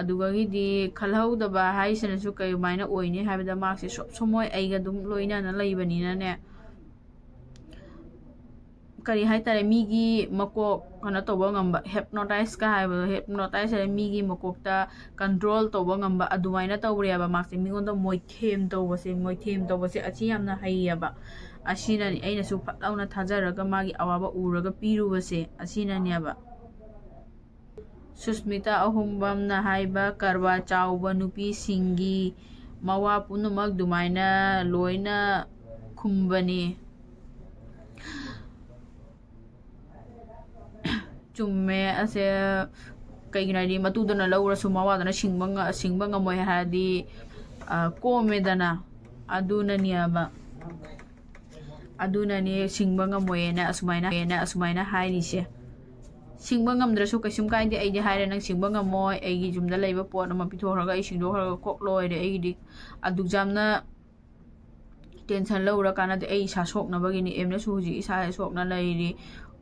ꯑꯗꯨꯒꯒꯤꯗꯤ ꯈꯜꯍꯧꯗꯕ ꯍꯥꯏꯁꯤꯅꯁꯨ ꯀꯔꯝꯃꯥꯏꯅ ꯑꯣꯏꯅꯤ ꯍꯥꯏꯕꯗ, ꯃꯥꯁꯦ ꯁꯣꯞ ꯁꯣꯃꯣꯏ ꯑꯩꯒ ꯑꯗꯨꯝ ꯂꯣꯏꯅꯅ ꯂꯩꯕꯅꯤꯅꯅꯦ, ꯀꯔꯤ ꯍꯥꯏꯇꯥꯔꯦ, ꯃꯤꯒꯤ ꯃꯀꯣꯛ ꯀꯩꯅꯣ ꯇꯧꯕ ꯉꯝꯕ, ꯍꯤꯞꯅꯣꯇꯥꯏꯁꯀ ꯍꯥꯏꯕꯗꯣ, ꯍꯤꯞꯅꯣꯇꯥꯏꯁ ꯍꯥꯏꯔꯦ ꯃꯤꯒꯤ ꯃꯀꯣꯛꯇ ꯀꯟꯇ꯭ꯔꯣꯜ ꯇꯧꯕ ꯉꯝꯕ, ꯑꯗꯨꯃꯥꯏꯅ ꯇꯧꯔꯦꯕ꯫ ꯃꯥꯁꯦ ꯃꯤꯉꯣꯟꯗ ꯃꯣꯏꯊꯦꯝ ꯇꯧꯕꯁꯦ, ꯃꯣꯏꯊꯦꯝ ꯇꯧꯕꯁꯦ ꯑꯁꯤ ꯌꯥꯝꯅ ꯍꯩꯌꯦꯕ꯫ ꯑꯁꯤꯅꯅꯤ ꯑꯩꯅꯁꯨ ꯐꯠ ꯂꯥꯎꯅ ꯊꯥꯖꯔꯒ ꯃꯥꯒꯤ ꯑꯋꯥꯕ ꯎꯔꯒ ꯄꯤꯔꯨꯕꯁꯦ, ꯑꯁꯤꯅꯅꯦꯕ꯫ ꯁꯨꯁꯃꯤꯇꯥ ꯑꯍꯣꯡꯕꯝꯅ ꯍꯥꯏꯕ, ꯀꯔꯕꯥꯔ ꯆꯥꯎꯕ ꯅꯨꯄꯤꯁꯤꯡꯒꯤ ꯃꯋꯥ ꯄꯨꯝꯅꯃꯛ ꯑꯗꯨꯃꯥꯏꯅ ꯂꯣꯏꯅ ꯈꯨꯝꯕꯅꯤ꯫ ꯆꯨꯝꯃꯦ ꯑꯁꯦ꯫ ꯀꯩꯒꯤꯅꯣ ꯍꯥꯏꯗꯤ, ꯃꯇꯨꯗꯨꯅ ꯂꯧꯔꯁꯨ ꯃꯋꯥꯗꯨꯅ ꯁꯤꯡꯕ ꯉ-, ꯁꯤꯡꯕ ꯉꯝꯃꯣꯏ ꯍꯥꯏꯔꯗꯤ, ꯑ, ꯀꯣꯝꯃꯦꯗꯅ꯫ ꯑꯗꯨꯅꯅꯦꯕ꯫ ꯑꯗꯨꯅꯅꯦ ꯁꯤꯡꯕ ꯉꯝꯃꯣꯏꯅ ꯑꯁꯨꯃꯥꯏꯅ, ꯑꯁꯨꯃꯥꯏꯅ ꯍꯥꯏꯔꯤꯁꯦ꯫ ꯁꯤꯡꯕ ꯉꯝꯗ꯭ꯔꯁꯨ ꯀꯩꯁꯨꯝ ꯀꯥꯏꯗꯦ꯫ ꯑꯩꯗꯤ ꯍꯥꯏꯔꯦ, "ꯅꯪ ꯁꯤꯡꯕ ꯉꯝꯃꯣꯏ, ꯑꯩꯒꯤ ꯌꯨꯝꯗ ꯂꯩꯕ ꯄꯣꯠ ꯑꯃ ꯄꯤꯊꯣꯛꯈ꯭ꯔꯒ ꯑꯩ ꯁꯤꯡꯗꯣꯛꯈ꯭ꯔꯒ ꯀꯣꯛ ꯂꯣꯏꯔꯦ꯫ ꯑꯩꯒꯤꯗꯤ ꯑꯗꯨꯛ ꯌꯥꯝꯅ ꯇꯦꯟꯁꯟ ꯂꯧꯔ ꯀꯥꯟꯅꯗꯦ꯫ ꯑꯩ ꯏꯁꯥ ꯁꯣꯛꯅꯕꯒꯤꯅꯤ꯫ ꯑꯦꯝꯅꯁꯨ ꯍꯧꯖꯤꯛ ꯏꯁꯥ ꯁꯣꯛꯅ ꯂꯩꯔꯤ꯫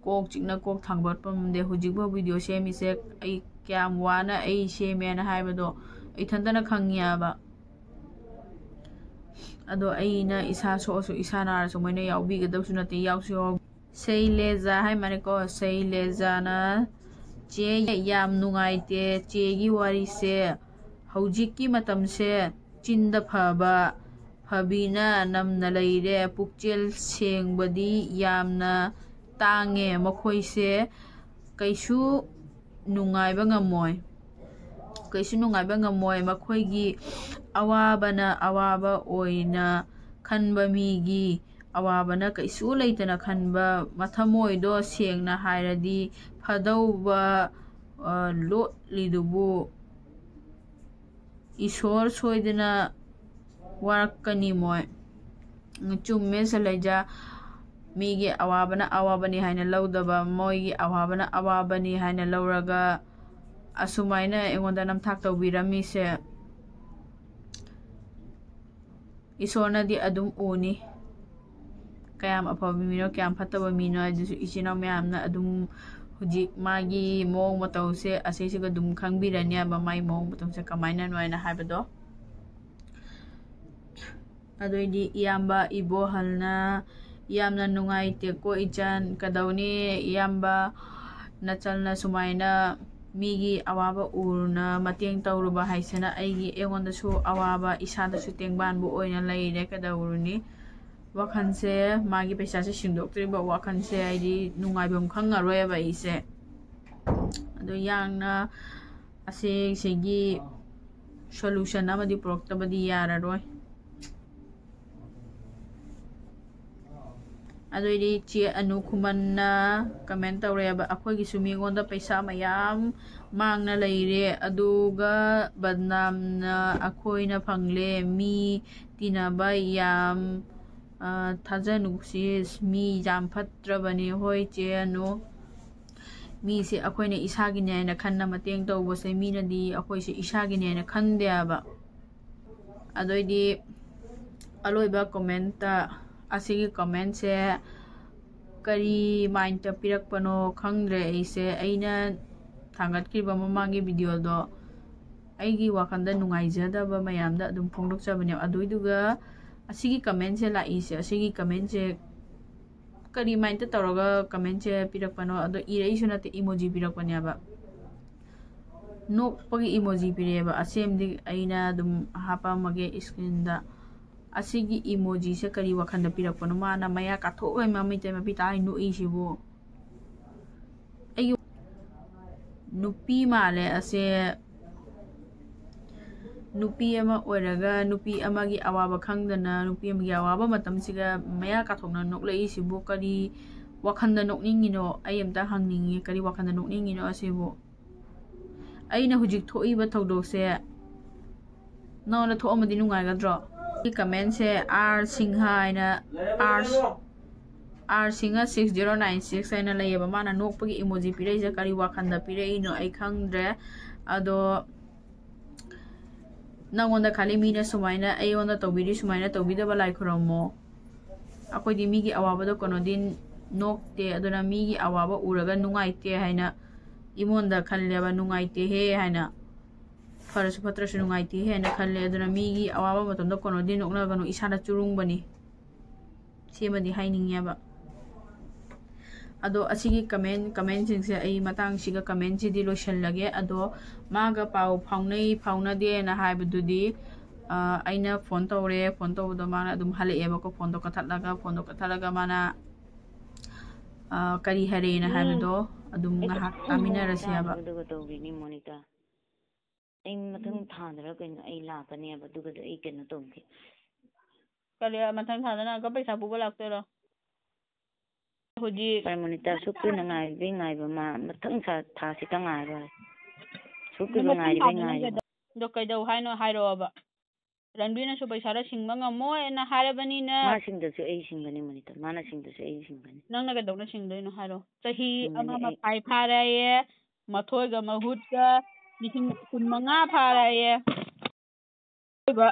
ꯀꯣꯛ ꯆꯤꯛꯅ ꯀꯣꯛ ꯊꯥꯡꯒꯠꯄ ꯉꯝꯗꯦ꯫ ꯍꯧꯖꯤꯛꯐꯥꯎ ꯚꯤꯗꯤꯑꯣ ꯁꯦꯝꯃꯤꯁꯦ ꯑꯩ ꯀꯌꯥꯝ ꯋꯥꯅ ꯑꯩ ꯁꯦꯝꯃꯦꯅ ꯍꯥꯏꯕꯗꯣ ꯏꯊꯟꯇꯅ ꯈꯪꯉꯦꯕ꯫ ꯑꯗꯣ ꯑꯩꯅ ꯏꯁꯥ ꯁꯣꯛꯑꯁꯨ, ꯏꯁꯥ ꯅꯥꯔꯁꯨ ꯃꯣꯏꯅ ꯌꯥꯎꯕꯤꯒꯗꯕꯁꯨ ꯅꯠꯇꯦ, ꯌꯥꯎꯁꯨ ꯌꯥꯎ-" ꯁꯩꯂꯦꯖꯥ ꯍꯥꯏ ꯃꯥꯅꯦꯀꯣ꯫ ꯁꯩꯂꯦꯖꯥꯅ, "ꯆꯦ, ꯌꯥꯝ ꯅꯨꯡꯉꯥꯏꯇꯦ ꯆꯦꯒꯤ ꯋꯥꯔꯤꯁꯦ꯫ ꯍꯧꯖꯤꯛꯀꯤ ꯃꯇꯝꯁꯦ ꯆꯤꯟꯗ ꯐꯕ, ꯐꯕꯤꯅ ꯅꯝꯅ ꯂꯩꯔꯦ꯫ ꯄꯨꯛꯆꯦꯜ ꯁꯦꯡꯕꯗꯤ ꯌꯥꯝꯅ ꯇꯥꯡꯉꯦ꯫ ꯃꯈꯣꯏꯁꯦ ꯀꯩꯁꯨ ꯅꯨꯡꯉꯥꯏꯕ ꯉꯝꯃꯣꯏ꯫ ꯀꯩꯁꯨ ꯅꯨꯡꯉꯥꯏꯕ ꯉꯝꯃꯣꯏ꯫ ꯃꯈꯣꯏꯒꯤ ꯑꯋꯥꯕꯅ ꯑꯋꯥꯕ ꯑꯣꯏꯅ ꯈꯟꯕ ꯃꯤꯒꯤ ꯑꯋꯥꯕꯅ ꯀꯩꯁꯨ ꯂꯩꯇꯅ ꯈꯟꯕ ꯃꯊꯃꯣꯏꯗꯣ ꯁꯦꯡꯅ ꯍꯥꯏꯔꯗꯤ ꯐꯗꯧꯕ, ꯑ, ꯂꯣꯠꯂꯤꯗꯨꯕꯨ ꯏꯁꯣꯔ ꯁꯣꯏꯗꯅ ꯋꯥꯔꯛꯀꯅꯤ ꯃꯣꯏ"꯫ ꯆꯨꯝꯃꯦ ꯁꯂꯩꯖꯥ, ꯃꯤꯒꯤ ꯑꯋꯥꯕꯅ ꯑꯋꯥꯕꯅꯤ ꯍꯥꯏꯅ ꯂꯧꯗꯕ, ꯃꯣꯏꯒꯤ ꯑꯋꯥꯕꯅ ꯑꯋꯥꯕꯅꯤ ꯍꯥꯏꯅ ꯂꯧꯔꯒ ꯑꯁꯨꯃꯥꯏꯅ ꯑꯩꯉꯣꯟꯗ ꯅꯝꯊꯥꯛ ꯇꯧꯕꯤꯔꯝꯃꯤꯁꯦ꯫ ꯏꯁꯣꯔꯅꯗꯤ ꯑꯗꯨꯝ ꯎꯅꯤ꯫ ꯀꯌꯥꯝ ꯑꯐꯕ ꯃꯤꯅꯣ, ꯀꯌꯥꯝ ꯐꯠꯇꯕ ꯃꯤꯅꯣ ꯍꯥꯏꯗꯨꯁꯨ ꯏꯆꯤꯟ ꯏꯅꯥꯎ ꯃꯌꯥꯝꯅ ꯑꯗꯨꯝ ꯍꯧꯖꯤꯛ ꯃꯥꯒꯤ ꯃꯑꯣꯡ ꯃꯇꯧꯁꯦ ꯑꯁꯤꯁꯤꯒ ꯑꯗꯨꯝ ꯈꯪꯕꯤꯔꯅꯦꯕ, ꯃꯥꯒꯤ ꯃꯑꯣꯡ ꯃꯇꯧꯁꯦ ꯀꯃꯥꯏꯅꯅꯣ ꯍꯥꯏꯅ ꯍꯥꯏꯕꯗꯣ꯫ ꯑꯗꯨꯑꯣꯏꯗꯤ ꯏꯌꯥꯝꯕ ꯏꯕꯣꯍꯜꯅ ꯌꯥꯝꯅ ꯅꯨꯡꯉꯥꯏꯇꯦꯀꯣ ꯏꯆꯟ, ꯀꯩꯗꯧꯅꯤ ꯏꯌꯥꯝꯕ, ꯅꯆꯜꯅ ꯁꯨꯃꯥꯏꯅ ꯃꯤꯒꯤ ꯑꯋꯥꯕ ꯎꯔꯨꯅ ꯃꯇꯦꯡ ꯇꯧꯔꯨꯕ ꯍꯥꯏꯁꯤꯅ ꯑꯩꯒꯤ, ꯑꯩꯉꯣꯟꯗꯁꯨ ꯑꯋꯥꯕ, ꯏꯁꯥꯗꯁꯨ ꯇꯦꯡꯕꯥꯟꯕꯨ ꯑꯣꯏꯅ ꯂꯩꯔꯦ꯫ ꯀꯩꯗꯧꯔꯨꯅꯤ? ꯋꯥꯈꯜꯁꯦ, ꯃꯥꯒꯤ ꯄꯩꯁꯥꯁꯦ ꯁꯤꯡꯗꯣꯛꯇ꯭ꯔꯤꯕ ꯋꯥꯈꯜꯁꯦ ꯑꯩꯗꯤ ꯅꯨꯡꯉꯥꯏꯐꯝ ꯈꯪꯉꯔꯣꯏꯕ ꯑꯩꯁꯦ꯫ ꯑꯗꯣ ꯌꯥꯝꯅ ꯑꯁꯤꯁꯤꯒꯤ solution ꯑꯃꯗꯤ ꯄꯨꯔꯛꯇꯕꯗꯤ ꯌꯥꯔꯔꯣꯏ꯫ ꯑꯗꯨꯏꯗꯤ ꯆꯦ ꯑꯅꯨ ꯈꯨꯃꯟꯅ comment ꯇꯧꯔꯛꯑꯦꯕ, "ꯑꯩꯈꯣꯏꯒꯤꯁꯨ ꯃꯤꯉꯣꯟꯗ ꯄꯩꯁꯥ ꯃꯌꯥꯝ ꯃꯥꯡꯅ ꯂꯩꯔꯦ, ꯑꯗꯨꯒ ꯕꯗꯅꯥꯝꯅ ꯑꯩꯈꯣꯏꯅ ꯐꯪꯂꯦ꯫ ꯃꯤ ꯇꯤꯟꯅꯕ ꯌꯥꯝ, ꯑ, ꯊꯥꯖꯅꯨ ꯁꯤ, ꯃꯤ ꯌꯥꯝ ꯐꯠꯇ꯭ꯔꯕꯅꯦ꯫" ꯍꯣꯏ ꯆꯦ ꯑꯅꯨ, ꯃꯤꯁꯦ ꯑꯩꯈꯣꯏꯅ ꯏꯁꯥꯒꯤꯅꯦ ꯍꯥꯏꯅ ꯈꯟꯅ ꯃꯇꯦꯡ ꯇꯧꯕꯁꯦ ꯃꯤꯅꯗꯤ ꯑꯩꯈꯣꯏꯁꯦ ꯏꯁꯥꯒꯤꯅꯦ ꯍꯥꯏꯅ ꯈꯟꯗꯦ ꯍꯥꯏꯕ꯫ ꯑꯗꯨꯏꯗꯤ ꯑꯂꯣꯏꯕ comment, ꯑꯁꯤꯒꯤ commentꯁꯦ ꯀꯔꯤ mindꯇ ꯄꯤꯔꯛꯄꯅꯣ ꯈꯪꯗ꯭ꯔꯦ꯫ ꯑꯩꯁꯦ, ꯑꯩꯅ ꯊꯥꯡꯒꯠꯈꯤꯕ ꯃꯃꯥꯡꯒꯤ videoꯗꯣ ꯑꯩꯒꯤ ꯋꯥꯈꯜꯗ ꯅꯨꯡꯉꯥꯏꯖꯗꯕ ꯃꯌꯥꯝꯗ ꯑꯗꯨꯝ ꯐꯣꯡꯗꯣꯛꯆꯕꯅꯦꯕ꯫ ꯑꯗꯨꯏꯗꯨꯒ ꯑꯁꯤꯒꯤ commentꯁꯦ ꯂꯥꯛꯏꯁꯦ, ꯑꯁꯤꯒꯤ commentꯁꯦ ꯀꯔꯤ mindꯇ ꯇꯧꯔꯒ commentꯁꯦ ꯄꯤꯔꯛꯄꯅꯣ? ꯑꯗꯣ ꯏꯔꯛꯏꯁꯨ ꯅꯠꯇꯦ, emoji ꯄꯤꯔꯛꯄꯅꯦꯕ꯫ ꯅꯣꯛꯄꯒꯤ emoji ꯄꯤꯔꯛꯑꯦꯕ꯫ ꯑꯁꯦꯝꯗꯤ ꯑꯩꯅ ꯑꯗꯨꯝ ꯍꯥꯞꯄꯝꯃꯒꯦ screenꯗ꯫ ꯑꯁꯤꯒꯤ emojiꯁꯦ ꯀꯔꯤ ꯋꯥꯈꯜꯗ ꯄꯤꯔꯛꯄꯅꯣ? ꯃꯥꯅ ꯃꯌꯥ ꯀꯥꯊꯣꯛꯑꯒ ꯃꯃꯤꯠꯇ ꯃꯄꯤ ꯇꯥꯔ ꯅꯣꯛꯏꯁꯤꯕꯨ꯫ ꯑꯩꯒꯤ ꯅꯨꯄꯤ ꯃꯥꯜꯂꯦ ꯑꯁꯦ꯫ ꯅꯨꯄꯤ ꯑꯃ ꯑꯣꯏꯔꯒ ꯅꯨꯄꯤ ꯑꯃꯒꯤ ꯑꯋꯥꯕ ꯈꯪꯗꯅ, ꯅꯨꯄꯤ ꯑꯃꯒꯤ ꯑꯋꯥꯕ ꯃꯇꯝꯁꯤꯒ ꯃꯌꯥ ꯀꯥꯊꯣꯛꯅ ꯅꯣꯛꯂꯛꯏꯁꯤꯕꯨ ꯀꯔꯤ ꯋꯥꯈꯜꯗ ꯅꯣꯛꯅꯤꯡꯉꯤꯅꯣ? ꯑꯩ ꯑꯝꯇ ꯍꯪꯅꯤꯡꯉꯤ, ꯀꯔꯤ ꯋꯥꯈꯜꯗ ꯅꯣꯛꯅꯤꯡꯉꯤꯅꯣ ꯑꯁꯤꯕꯨ? ꯑꯩꯅ ꯍꯧꯖꯤꯛ ꯊꯣꯛꯏꯕ ꯊꯧꯗꯣꯛꯁꯦ ꯅꯉꯣꯟꯗ ꯊꯣꯛꯑꯝꯃꯗꯤ ꯅꯨꯡꯉꯥꯏꯒꯗ꯭ꯔꯣ? ꯁꯤ commentꯁꯦ R ꯁꯤꯡꯍ ꯍꯥꯏꯅ, R, R Singh six zero nine six ꯍꯥꯏꯅ ꯂꯩꯌꯦꯕ꯫ ꯃꯥꯅ ꯅꯣꯛꯄꯒꯤ emoji ꯄꯤꯔꯛꯏꯁꯦ ꯀꯔꯤ ꯋꯥꯈꯜꯗ ꯄꯤꯔꯛꯏꯅꯣ ꯑꯩ ꯈꯪꯗ꯭ꯔꯦ꯫ ꯑꯗꯣ ꯅꯉꯣꯟꯗ ꯈꯜꯂꯤ ꯃꯤꯅ ꯁꯨꯃꯥꯏꯅ ꯑꯩꯉꯣꯟꯗ ꯇꯧꯕꯤꯔꯤ, ꯁꯨꯃꯥꯏꯅ ꯇꯧꯕꯤꯗꯕ ꯂꯥꯏ ꯈꯨꯔꯝꯃꯣ꯫ ꯑꯩꯈꯣꯏꯗꯤ ꯃꯤꯒꯤ ꯑꯋꯥꯕꯗꯣ ꯀꯩꯅꯣꯗꯤ ꯅꯣꯛꯇꯦ, ꯑꯗꯨꯅ ꯃꯤꯒꯤ ꯑꯋꯥꯕ ꯎꯔꯒ ꯅꯨꯡꯉꯥꯏꯇꯦ ꯍꯥꯏꯅ, ꯏꯃꯣꯟꯗ ꯈꯜꯂꯦꯕ, ꯅꯨꯡꯉꯥꯏꯇꯦꯍꯦ ꯍꯥꯏꯅ, ꯐꯔꯁꯨ ꯐꯠꯇ꯭ꯔꯁꯨ ꯅꯨꯡꯉꯥꯏꯇꯦꯍꯦ ꯍꯥꯏꯅ ꯈꯜꯂꯦ꯫ ꯑꯗꯨꯅ ꯃꯤꯒꯤ ꯑꯋꯥꯕ ꯃꯇꯝꯗ ꯀꯩꯅꯣꯗꯤ ꯅꯣꯛꯅꯒꯅꯨ, ꯏꯁꯥꯗ ꯆꯨꯔꯨꯡꯕꯅꯤ꯫ ꯁꯤꯃꯗꯤ ꯍꯥꯏꯅꯤꯡꯉꯦꯕ꯫ ꯑꯗꯣ ꯑꯁꯤꯒꯤ ꯀꯃꯦꯟ ꯀꯃꯦꯟꯁꯤꯡꯁꯦ ꯑꯩ ꯃꯇꯥꯡꯁꯤꯒ ꯀꯃꯦꯟꯁꯤꯗꯤ ꯂꯣꯏꯁꯤꯜꯂꯒꯦ꯫ ꯑꯗꯣ ꯃꯥꯒ ꯄꯥꯎ ꯐꯥꯎꯅꯩ ꯐꯥꯎꯅꯗꯦꯅ ꯍꯥꯏꯕꯗꯨꯗꯤ, ꯑ, ꯑꯩꯅ ꯐꯣꯟ ꯇꯧꯔꯦ꯫ ꯐꯣꯟ ꯇꯧꯕꯗꯣ ꯃꯥꯅ ꯑꯗꯨꯝ ꯍꯜꯂꯛꯑꯦꯕꯀꯣ꯫ ꯐꯣꯟꯗꯣ ꯀꯛꯊꯠꯂꯒ, ꯐꯣꯟꯗꯣ ꯀꯛꯊꯠꯂꯒ ꯃꯥꯅ, ꯑ, ꯀꯔꯤ ꯍꯥꯏꯔꯛꯑꯦꯅ ꯎꯝ꯫ ꯍꯥꯏꯕꯗꯣ ꯑꯗꯨꯝ ꯑꯩ ꯉꯥꯏꯍꯥꯛ ꯄꯩꯁꯥ ꯇꯥꯃꯤꯟꯅꯔꯁꯦ ꯍꯥꯏꯕ꯫ ꯊꯥꯕꯗꯨꯒ ꯇꯧꯔꯤꯅꯤ ꯃꯣꯅꯤꯀꯥ꯫ ꯑꯩ ꯃꯊꯪ ꯎꯝ꯫ ꯊꯥꯗꯔ ꯀꯩꯅꯣ ꯑꯩ ꯂꯥꯛꯀꯅꯦꯕ, ꯑꯗꯨꯒꯗꯣ ꯑꯩ ꯀꯩꯅꯣ ꯇꯧꯒꯦ꯫ ꯀꯔꯤ ꯃꯊꯪ ꯊꯥꯗꯅ ꯑꯪꯀ ꯄꯩꯁꯥ ꯄꯨꯕ ꯂꯥꯛꯇꯣꯏꯔꯣ? ꯍꯧꯖꯤꯛ ꯍꯣꯏ, ꯃꯣꯅꯤꯇꯥ, ꯁꯨꯛ ꯀꯨꯏꯅ ꯉꯥꯏꯕꯩ ꯉꯥꯏꯕ, ꯃꯥ ꯃꯊꯪ ꯊꯥ, ꯊꯥꯁꯤꯇ ꯉꯥꯏꯕ꯫ ꯁꯨꯛ ꯀꯨꯏꯕ ꯃꯊꯪ ꯉꯥꯏꯔꯤꯕꯩ ꯊꯥꯗꯅ ꯉꯥꯏꯔꯤꯕ꯫ ꯑꯗꯣ ꯀꯩꯗꯧ ꯍꯥꯏꯅꯣ ꯍꯥꯏꯔꯛꯑꯣꯕ꯫ ꯔꯟꯕꯤꯔꯅꯁꯨ ꯄꯩꯁꯥꯗꯣ ꯁꯤꯡꯕ ꯉꯝꯃꯣꯏꯅ ꯍꯥꯏꯔꯕꯅꯤꯅ꯫ ꯃꯥ ꯁꯤꯡꯗꯁꯨ ꯑꯩ ꯁꯤꯡꯒꯅꯤ, ꯃꯣꯅꯤꯇꯥ꯫ ꯃꯥꯅ ꯁꯤꯡꯗꯁꯨ ꯑꯩ ꯁꯤꯡꯒꯅꯤ꯫ ꯅꯪꯅ ꯀꯩꯗꯧꯅ ꯁꯤꯡꯗꯣꯏꯅꯣ ꯍꯥꯏꯔꯣ? ꯆꯍꯤ ꯁꯤꯡꯒꯅꯤ ꯑꯃ ꯑꯩ꯫ ꯃꯈꯥꯏ ꯐꯥꯔꯦꯌꯦ, ꯃꯊꯣꯏꯒ ꯃꯍꯨꯠꯀ ꯂꯤꯁꯤꯡ ꯀꯨꯟ ꯃꯉꯥ ꯐꯥꯔꯦꯌꯦ꯫ ꯑꯣꯏꯕ,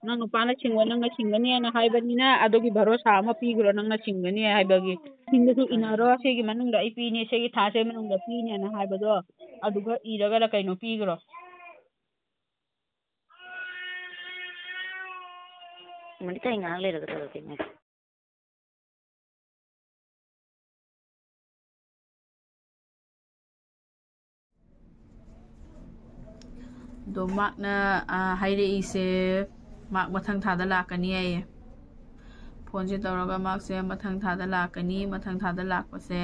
ꯅꯪ ꯅꯨꯄꯥꯅ ꯁꯤꯡꯉꯣ, ꯅꯪꯅ ꯁꯤꯡꯒꯅꯤꯅ ꯍꯥꯏꯕꯅꯤꯅ ꯑꯗꯨꯒꯤ ꯚꯔꯣꯁꯥ ꯑꯃ ꯄꯤꯈ꯭ꯔꯣ, ꯅꯪꯅ ꯁꯤꯡꯒꯅꯤ ꯍꯥꯏꯕꯒꯤ꯫ ꯁꯤꯡꯗꯁꯨ ꯍꯣꯏ, ꯏꯟꯅꯔꯣ, ꯍꯣꯏ꯫ ꯁꯤꯒꯤ ꯃꯅꯨꯡꯗ ꯑꯩ ꯄꯤꯅꯤ, ꯁꯤꯒꯤ ꯊꯥꯁꯦ ꯃꯅꯨꯡꯗ ꯄꯤꯅꯦꯅ ꯍꯥꯏꯕꯗꯣ ꯑꯗꯨꯒ ꯏꯔꯒꯔ ꯀꯩꯅꯣ ꯄꯤꯈ꯭ꯔꯣ꯫ ꯃꯣꯅꯤꯇꯥ, ꯑꯩ ꯉꯥꯏꯍꯥꯛ ꯂꯩꯔꯒ ꯇꯧꯔꯛꯀꯦ, ꯉꯥꯏꯈꯣ꯫ ꯑꯗꯣ ꯃꯥꯛꯅ, ꯑ, ꯍꯥꯏꯔꯛꯏꯁꯦ, ꯃꯥꯛ ꯃꯊꯪ ꯊꯥꯗ ꯂꯥꯛꯀꯅꯤ ꯍꯥꯏꯌꯦ꯫ ꯐꯣꯟꯁꯦ ꯇꯧꯔꯒ ꯃꯥꯛꯁꯦ ꯃꯊꯪ ꯊꯥꯗ ꯂꯥꯛꯀꯅꯤ, ꯃꯊꯪ ꯊꯥꯗ ꯂꯥꯛꯄꯁꯦ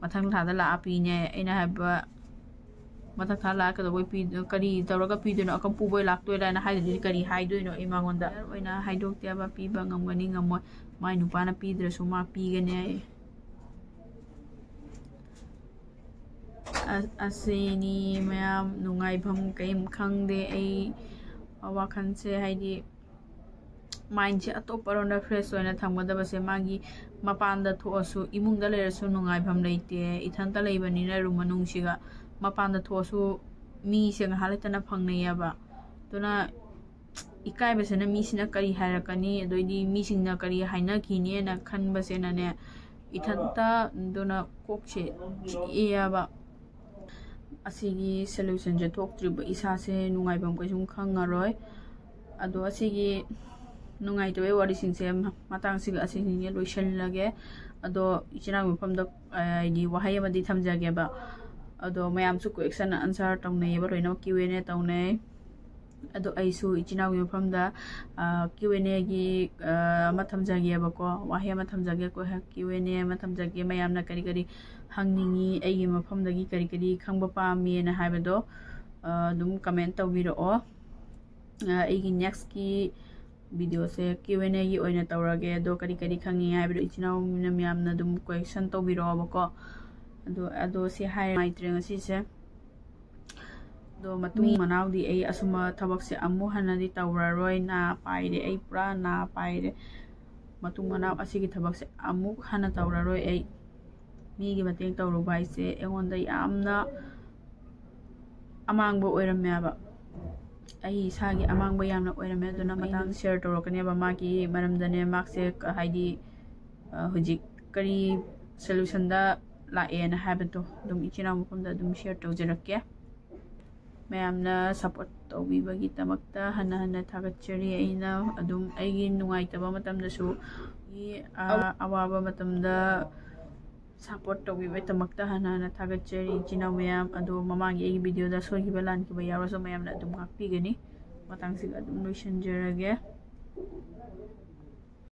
ꯃꯊꯪ ꯊꯥꯗ ꯂꯥꯛꯑ ꯄꯤꯅꯦ꯫ ꯑꯩꯅ ꯍꯥꯏꯕ, ꯃꯊꯪ ꯊꯥ ꯂꯥꯛꯑ ꯀꯩꯗꯧꯕꯩ ꯄꯤ-, ꯀꯔꯤ ꯇꯧꯔꯒ ꯄꯤꯗꯣꯏꯅꯣ? ꯑꯀꯝ ꯄꯨꯕ ꯑꯣꯏ ꯂꯥꯛꯇꯣꯏꯔꯥ ꯍꯥꯏꯅ ꯍꯥꯏꯗ꯭ꯔꯗꯤ ꯀꯔꯤ ꯍꯥꯏꯗꯣꯏꯅꯣ? ꯑꯩ ꯃꯉꯣꯟꯗ ꯑꯣꯏꯅ ꯍꯥꯏꯗꯣꯛꯇꯦꯕ, ꯄꯤꯕ ꯉꯝꯒꯅꯤ ꯉꯝꯃꯣꯏ꯫ ꯃꯥꯏ ꯅꯨꯄꯥꯅ ꯄꯤꯗ꯭ꯔꯁꯨ ꯃꯥ ꯄꯤꯒꯅꯤ ꯍꯥꯏꯌꯦ꯫ ꯑ-, ꯑꯁꯤꯅꯤ ꯃꯌꯥꯝ, ꯅꯨꯡꯉꯥꯏꯐꯝ ꯀꯔꯤꯝ ꯈꯪꯗꯦ꯫ ꯑꯩ ꯋꯥꯈꯜꯁꯦ, ꯍꯥꯏꯗꯤ, ꯃꯥꯏꯟꯁꯦ ꯑꯇꯣꯞꯄꯔꯣꯝꯗ ꯐ꯭ꯔꯦꯁ ꯑꯣꯏꯅ ꯊꯝꯒꯗꯕꯁꯦ, ꯃꯥꯒꯤ ꯃꯄꯥꯟꯗ ꯊꯣꯛꯑꯁꯨ, ꯏꯃꯨꯡꯗ ꯂꯩꯔꯁꯨ ꯅꯨꯡꯉꯥꯏꯐꯝ ꯂꯩꯇꯦ꯫ ꯏꯊꯟꯇ ꯂꯩꯕꯅꯤꯅ ꯔꯨꯝ ꯃꯅꯨꯡꯁꯤꯒ, ꯃꯄꯥꯟꯗ ꯊꯣꯛꯑꯁꯨ ꯃꯤꯁꯦ ꯉꯥꯏꯍꯥꯛ ꯂꯩꯇꯅ ꯐꯪꯅꯩꯌꯦꯕ꯫ ꯑꯗꯨꯅ ꯏꯀꯥꯏꯕꯁꯤꯅ ꯃꯤꯁꯤꯅ ꯀꯔꯤ ꯍꯥꯏꯔꯛꯀꯅꯤ, ꯑꯗꯩꯗꯤ ꯃꯤꯁꯤꯡꯅ ꯀꯔꯤ ꯍꯥꯏꯅꯈꯤꯅꯤꯅ ꯈꯟꯕꯁꯤꯅꯅꯦ, ꯏꯊꯟꯇ ꯑꯗꯨꯅ ꯀꯣꯛꯁꯦ ꯆꯤꯛꯑꯦꯕ꯫ ꯑꯁꯤꯒꯤ ꯁꯣꯂꯨꯁꯟꯁꯦ ꯊꯣꯛꯇ꯭ꯔꯤꯕ ꯏꯁꯥꯁꯦ ꯅꯨꯡꯉꯥꯏꯐꯝ ꯀꯩꯁꯨꯝ ꯈꯪꯉꯔꯣꯏ꯫ ꯑꯗꯣ ꯑꯁꯤꯒꯤ ꯅꯨꯡꯉꯥꯏꯇꯕꯒꯤ ꯋꯥꯔꯤꯁꯤꯡꯁꯦ ꯃꯇꯥꯡꯁꯤꯒ ꯑꯁꯤꯁꯤꯡꯁꯦ ꯂꯣꯏꯁꯤꯜꯂꯒꯦ꯫ ꯑꯗꯣ ꯏꯆꯤꯟ ꯏꯅꯥꯎꯒꯤ ꯃꯐꯝꯗ ꯍꯥꯏꯗꯤ ꯋꯥꯍꯩ ꯑꯃꯗꯤ ꯊꯝꯖꯒꯦꯕ꯫ ꯑꯗꯣ ꯃꯌꯥꯝꯁꯨ question answer ꯇꯧꯅꯩꯌꯦꯕ, ꯂꯣꯏꯅꯃꯛ Q and A ꯇꯧꯅꯩ꯫ ꯑꯗꯣ ꯑꯩꯁꯨ ꯏꯆꯤꯟ ꯏꯅꯥꯎꯒꯤ ꯃꯐꯝꯗ Q and Aꯒꯤ ꯑꯃ ꯊꯝꯖꯒꯦꯕꯀꯣ, ꯋꯥꯍꯩ ꯑꯃ ꯊꯝꯖꯒꯦ, Q and A ꯑꯃ ꯊꯝꯖꯒꯦ꯫ ꯃꯌꯥꯝꯅ ꯀꯔꯤ ꯀꯔꯤ ꯍꯪꯅꯤꯡꯉꯤ, ꯑꯩꯒꯤ ꯃꯐꯝꯗꯒꯤ ꯀꯔꯤ ꯀꯔꯤ ꯈꯪꯕ ꯄꯥꯝꯃꯤꯅ ꯍꯥꯏꯕꯗꯣ ꯑꯗꯨꯝ comment ꯇꯧꯕꯤꯔꯛꯑꯣ꯫ ꯑꯩꯒꯤ nextꯀꯤ videoꯁꯦ Q and Aꯒꯤ ꯑꯣꯏꯅ ꯇꯧꯔꯒꯦ꯫ ꯑꯗꯣ ꯀꯔꯤ ꯀꯔꯤ ꯈꯪꯉꯤ ꯍꯥꯏꯕꯗꯣ ꯏꯆꯤꯟ ꯏꯅꯥꯎꯅ ꯃꯌꯥꯝꯅ ꯑꯗꯨꯝ question ꯇꯧꯕꯤꯔꯛꯑꯣꯕꯀꯣ꯫ ꯑꯗꯣ ꯑꯗꯣ ꯁꯤ ꯍꯥꯏ ꯅꯨꯡꯉꯥꯏꯇ꯭ꯔꯦ ꯉꯁꯤꯁꯦ꯫ ꯑꯗꯣ ꯃꯇꯨꯡ ꯃꯅꯥꯎꯗꯤ ꯑꯩ ꯑꯁꯨꯝꯕ ꯊꯕꯛꯁꯦ ꯑꯃꯨꯛ ꯍꯟꯅꯗꯤ ꯇꯧꯔꯔꯣꯏ꯫ ꯅꯥ ꯄꯥꯏꯔꯦ, ꯑꯩ ꯄꯨꯔꯥ ꯅꯥ ꯄꯥꯏꯔꯦ꯫ ꯃꯇꯨꯡ ꯃꯅꯥꯎ ꯑꯁꯤꯒꯤ ꯊꯕꯛꯁꯦ ꯑꯃꯨꯛ ꯍꯟꯅ ꯇꯧꯔꯔꯣꯏ ꯑꯩ꯫ ꯃꯤꯒꯤ ꯃꯇꯦꯡ ꯇꯧꯔꯨꯕ ꯍꯥꯏꯁꯦ ꯑꯩꯉꯣꯟꯗ ꯌꯥꯝꯅ ꯑꯃꯥꯡꯕ ꯑꯣꯏꯔꯝꯃꯦꯕ꯫ ꯑꯩ ꯏꯁꯥꯒꯤ ꯑꯃꯥꯡꯕ ꯌꯥꯝꯅ ꯑꯣꯏꯔꯝꯃꯦ꯫ ꯑꯗꯨꯅ ꯃꯇꯥꯡ share ꯇꯧꯔꯛꯀꯅꯦꯕ ꯃꯥꯒꯤ ꯃꯔꯝꯗꯅꯦ꯫ ꯃꯥꯁꯦ ꯍꯥꯏꯗꯤ ꯍꯧꯖꯤꯛ ꯀꯔꯤ solutionꯗ ꯂꯥꯛꯑꯦꯅ ꯍꯥꯏꯕꯗꯣ ꯑꯗꯨꯝ ꯏꯆꯤꯟ ꯏꯅꯥꯎ ꯃꯐꯝꯗ ꯑꯗꯨꯝ share ꯇꯧꯖꯔꯛꯀꯦ꯫ ꯃꯌꯥꯝꯅ support ꯇꯧꯕꯤꯕꯒꯤꯗꯃꯛꯇ ꯍꯟꯅ ꯍꯟꯅ ꯊꯥꯒꯠꯆꯔꯤ꯫ ꯑꯩꯅ ꯑꯗꯨꯝ ꯑꯩꯒꯤ ꯅꯨꯡꯉꯥꯏꯇꯕ ꯃꯇꯝꯗꯁꯨ, ꯑꯩꯒꯤ, ꯑ, ꯑꯋꯥꯕ ꯃꯇꯝꯗ support ꯇꯧꯕꯤꯕꯒꯤꯗꯃꯛꯇ ꯍꯟꯅ ꯍꯟꯅ ꯊꯥꯒꯠꯆꯔꯤ ꯏꯆꯤꯟ ꯏꯅꯥꯎ ꯃꯌꯥꯝ꯫ ꯑꯗꯣ ꯃꯃꯥꯡꯒꯤ ꯑꯩꯒꯤ videoꯗ ꯁꯣꯏꯈꯤꯕ ꯂꯥꯟꯈꯤꯕ ꯌꯥꯎꯔꯁꯨ ꯃꯌꯥꯝꯅ ꯑꯗꯨꯝ ꯉꯥꯛꯄꯤꯒꯅꯤ꯫ ꯃꯇꯥꯡꯁꯤꯒ ꯑꯗꯨꯝ ꯂꯣꯏꯁꯤꯟꯖꯔꯒꯦ꯫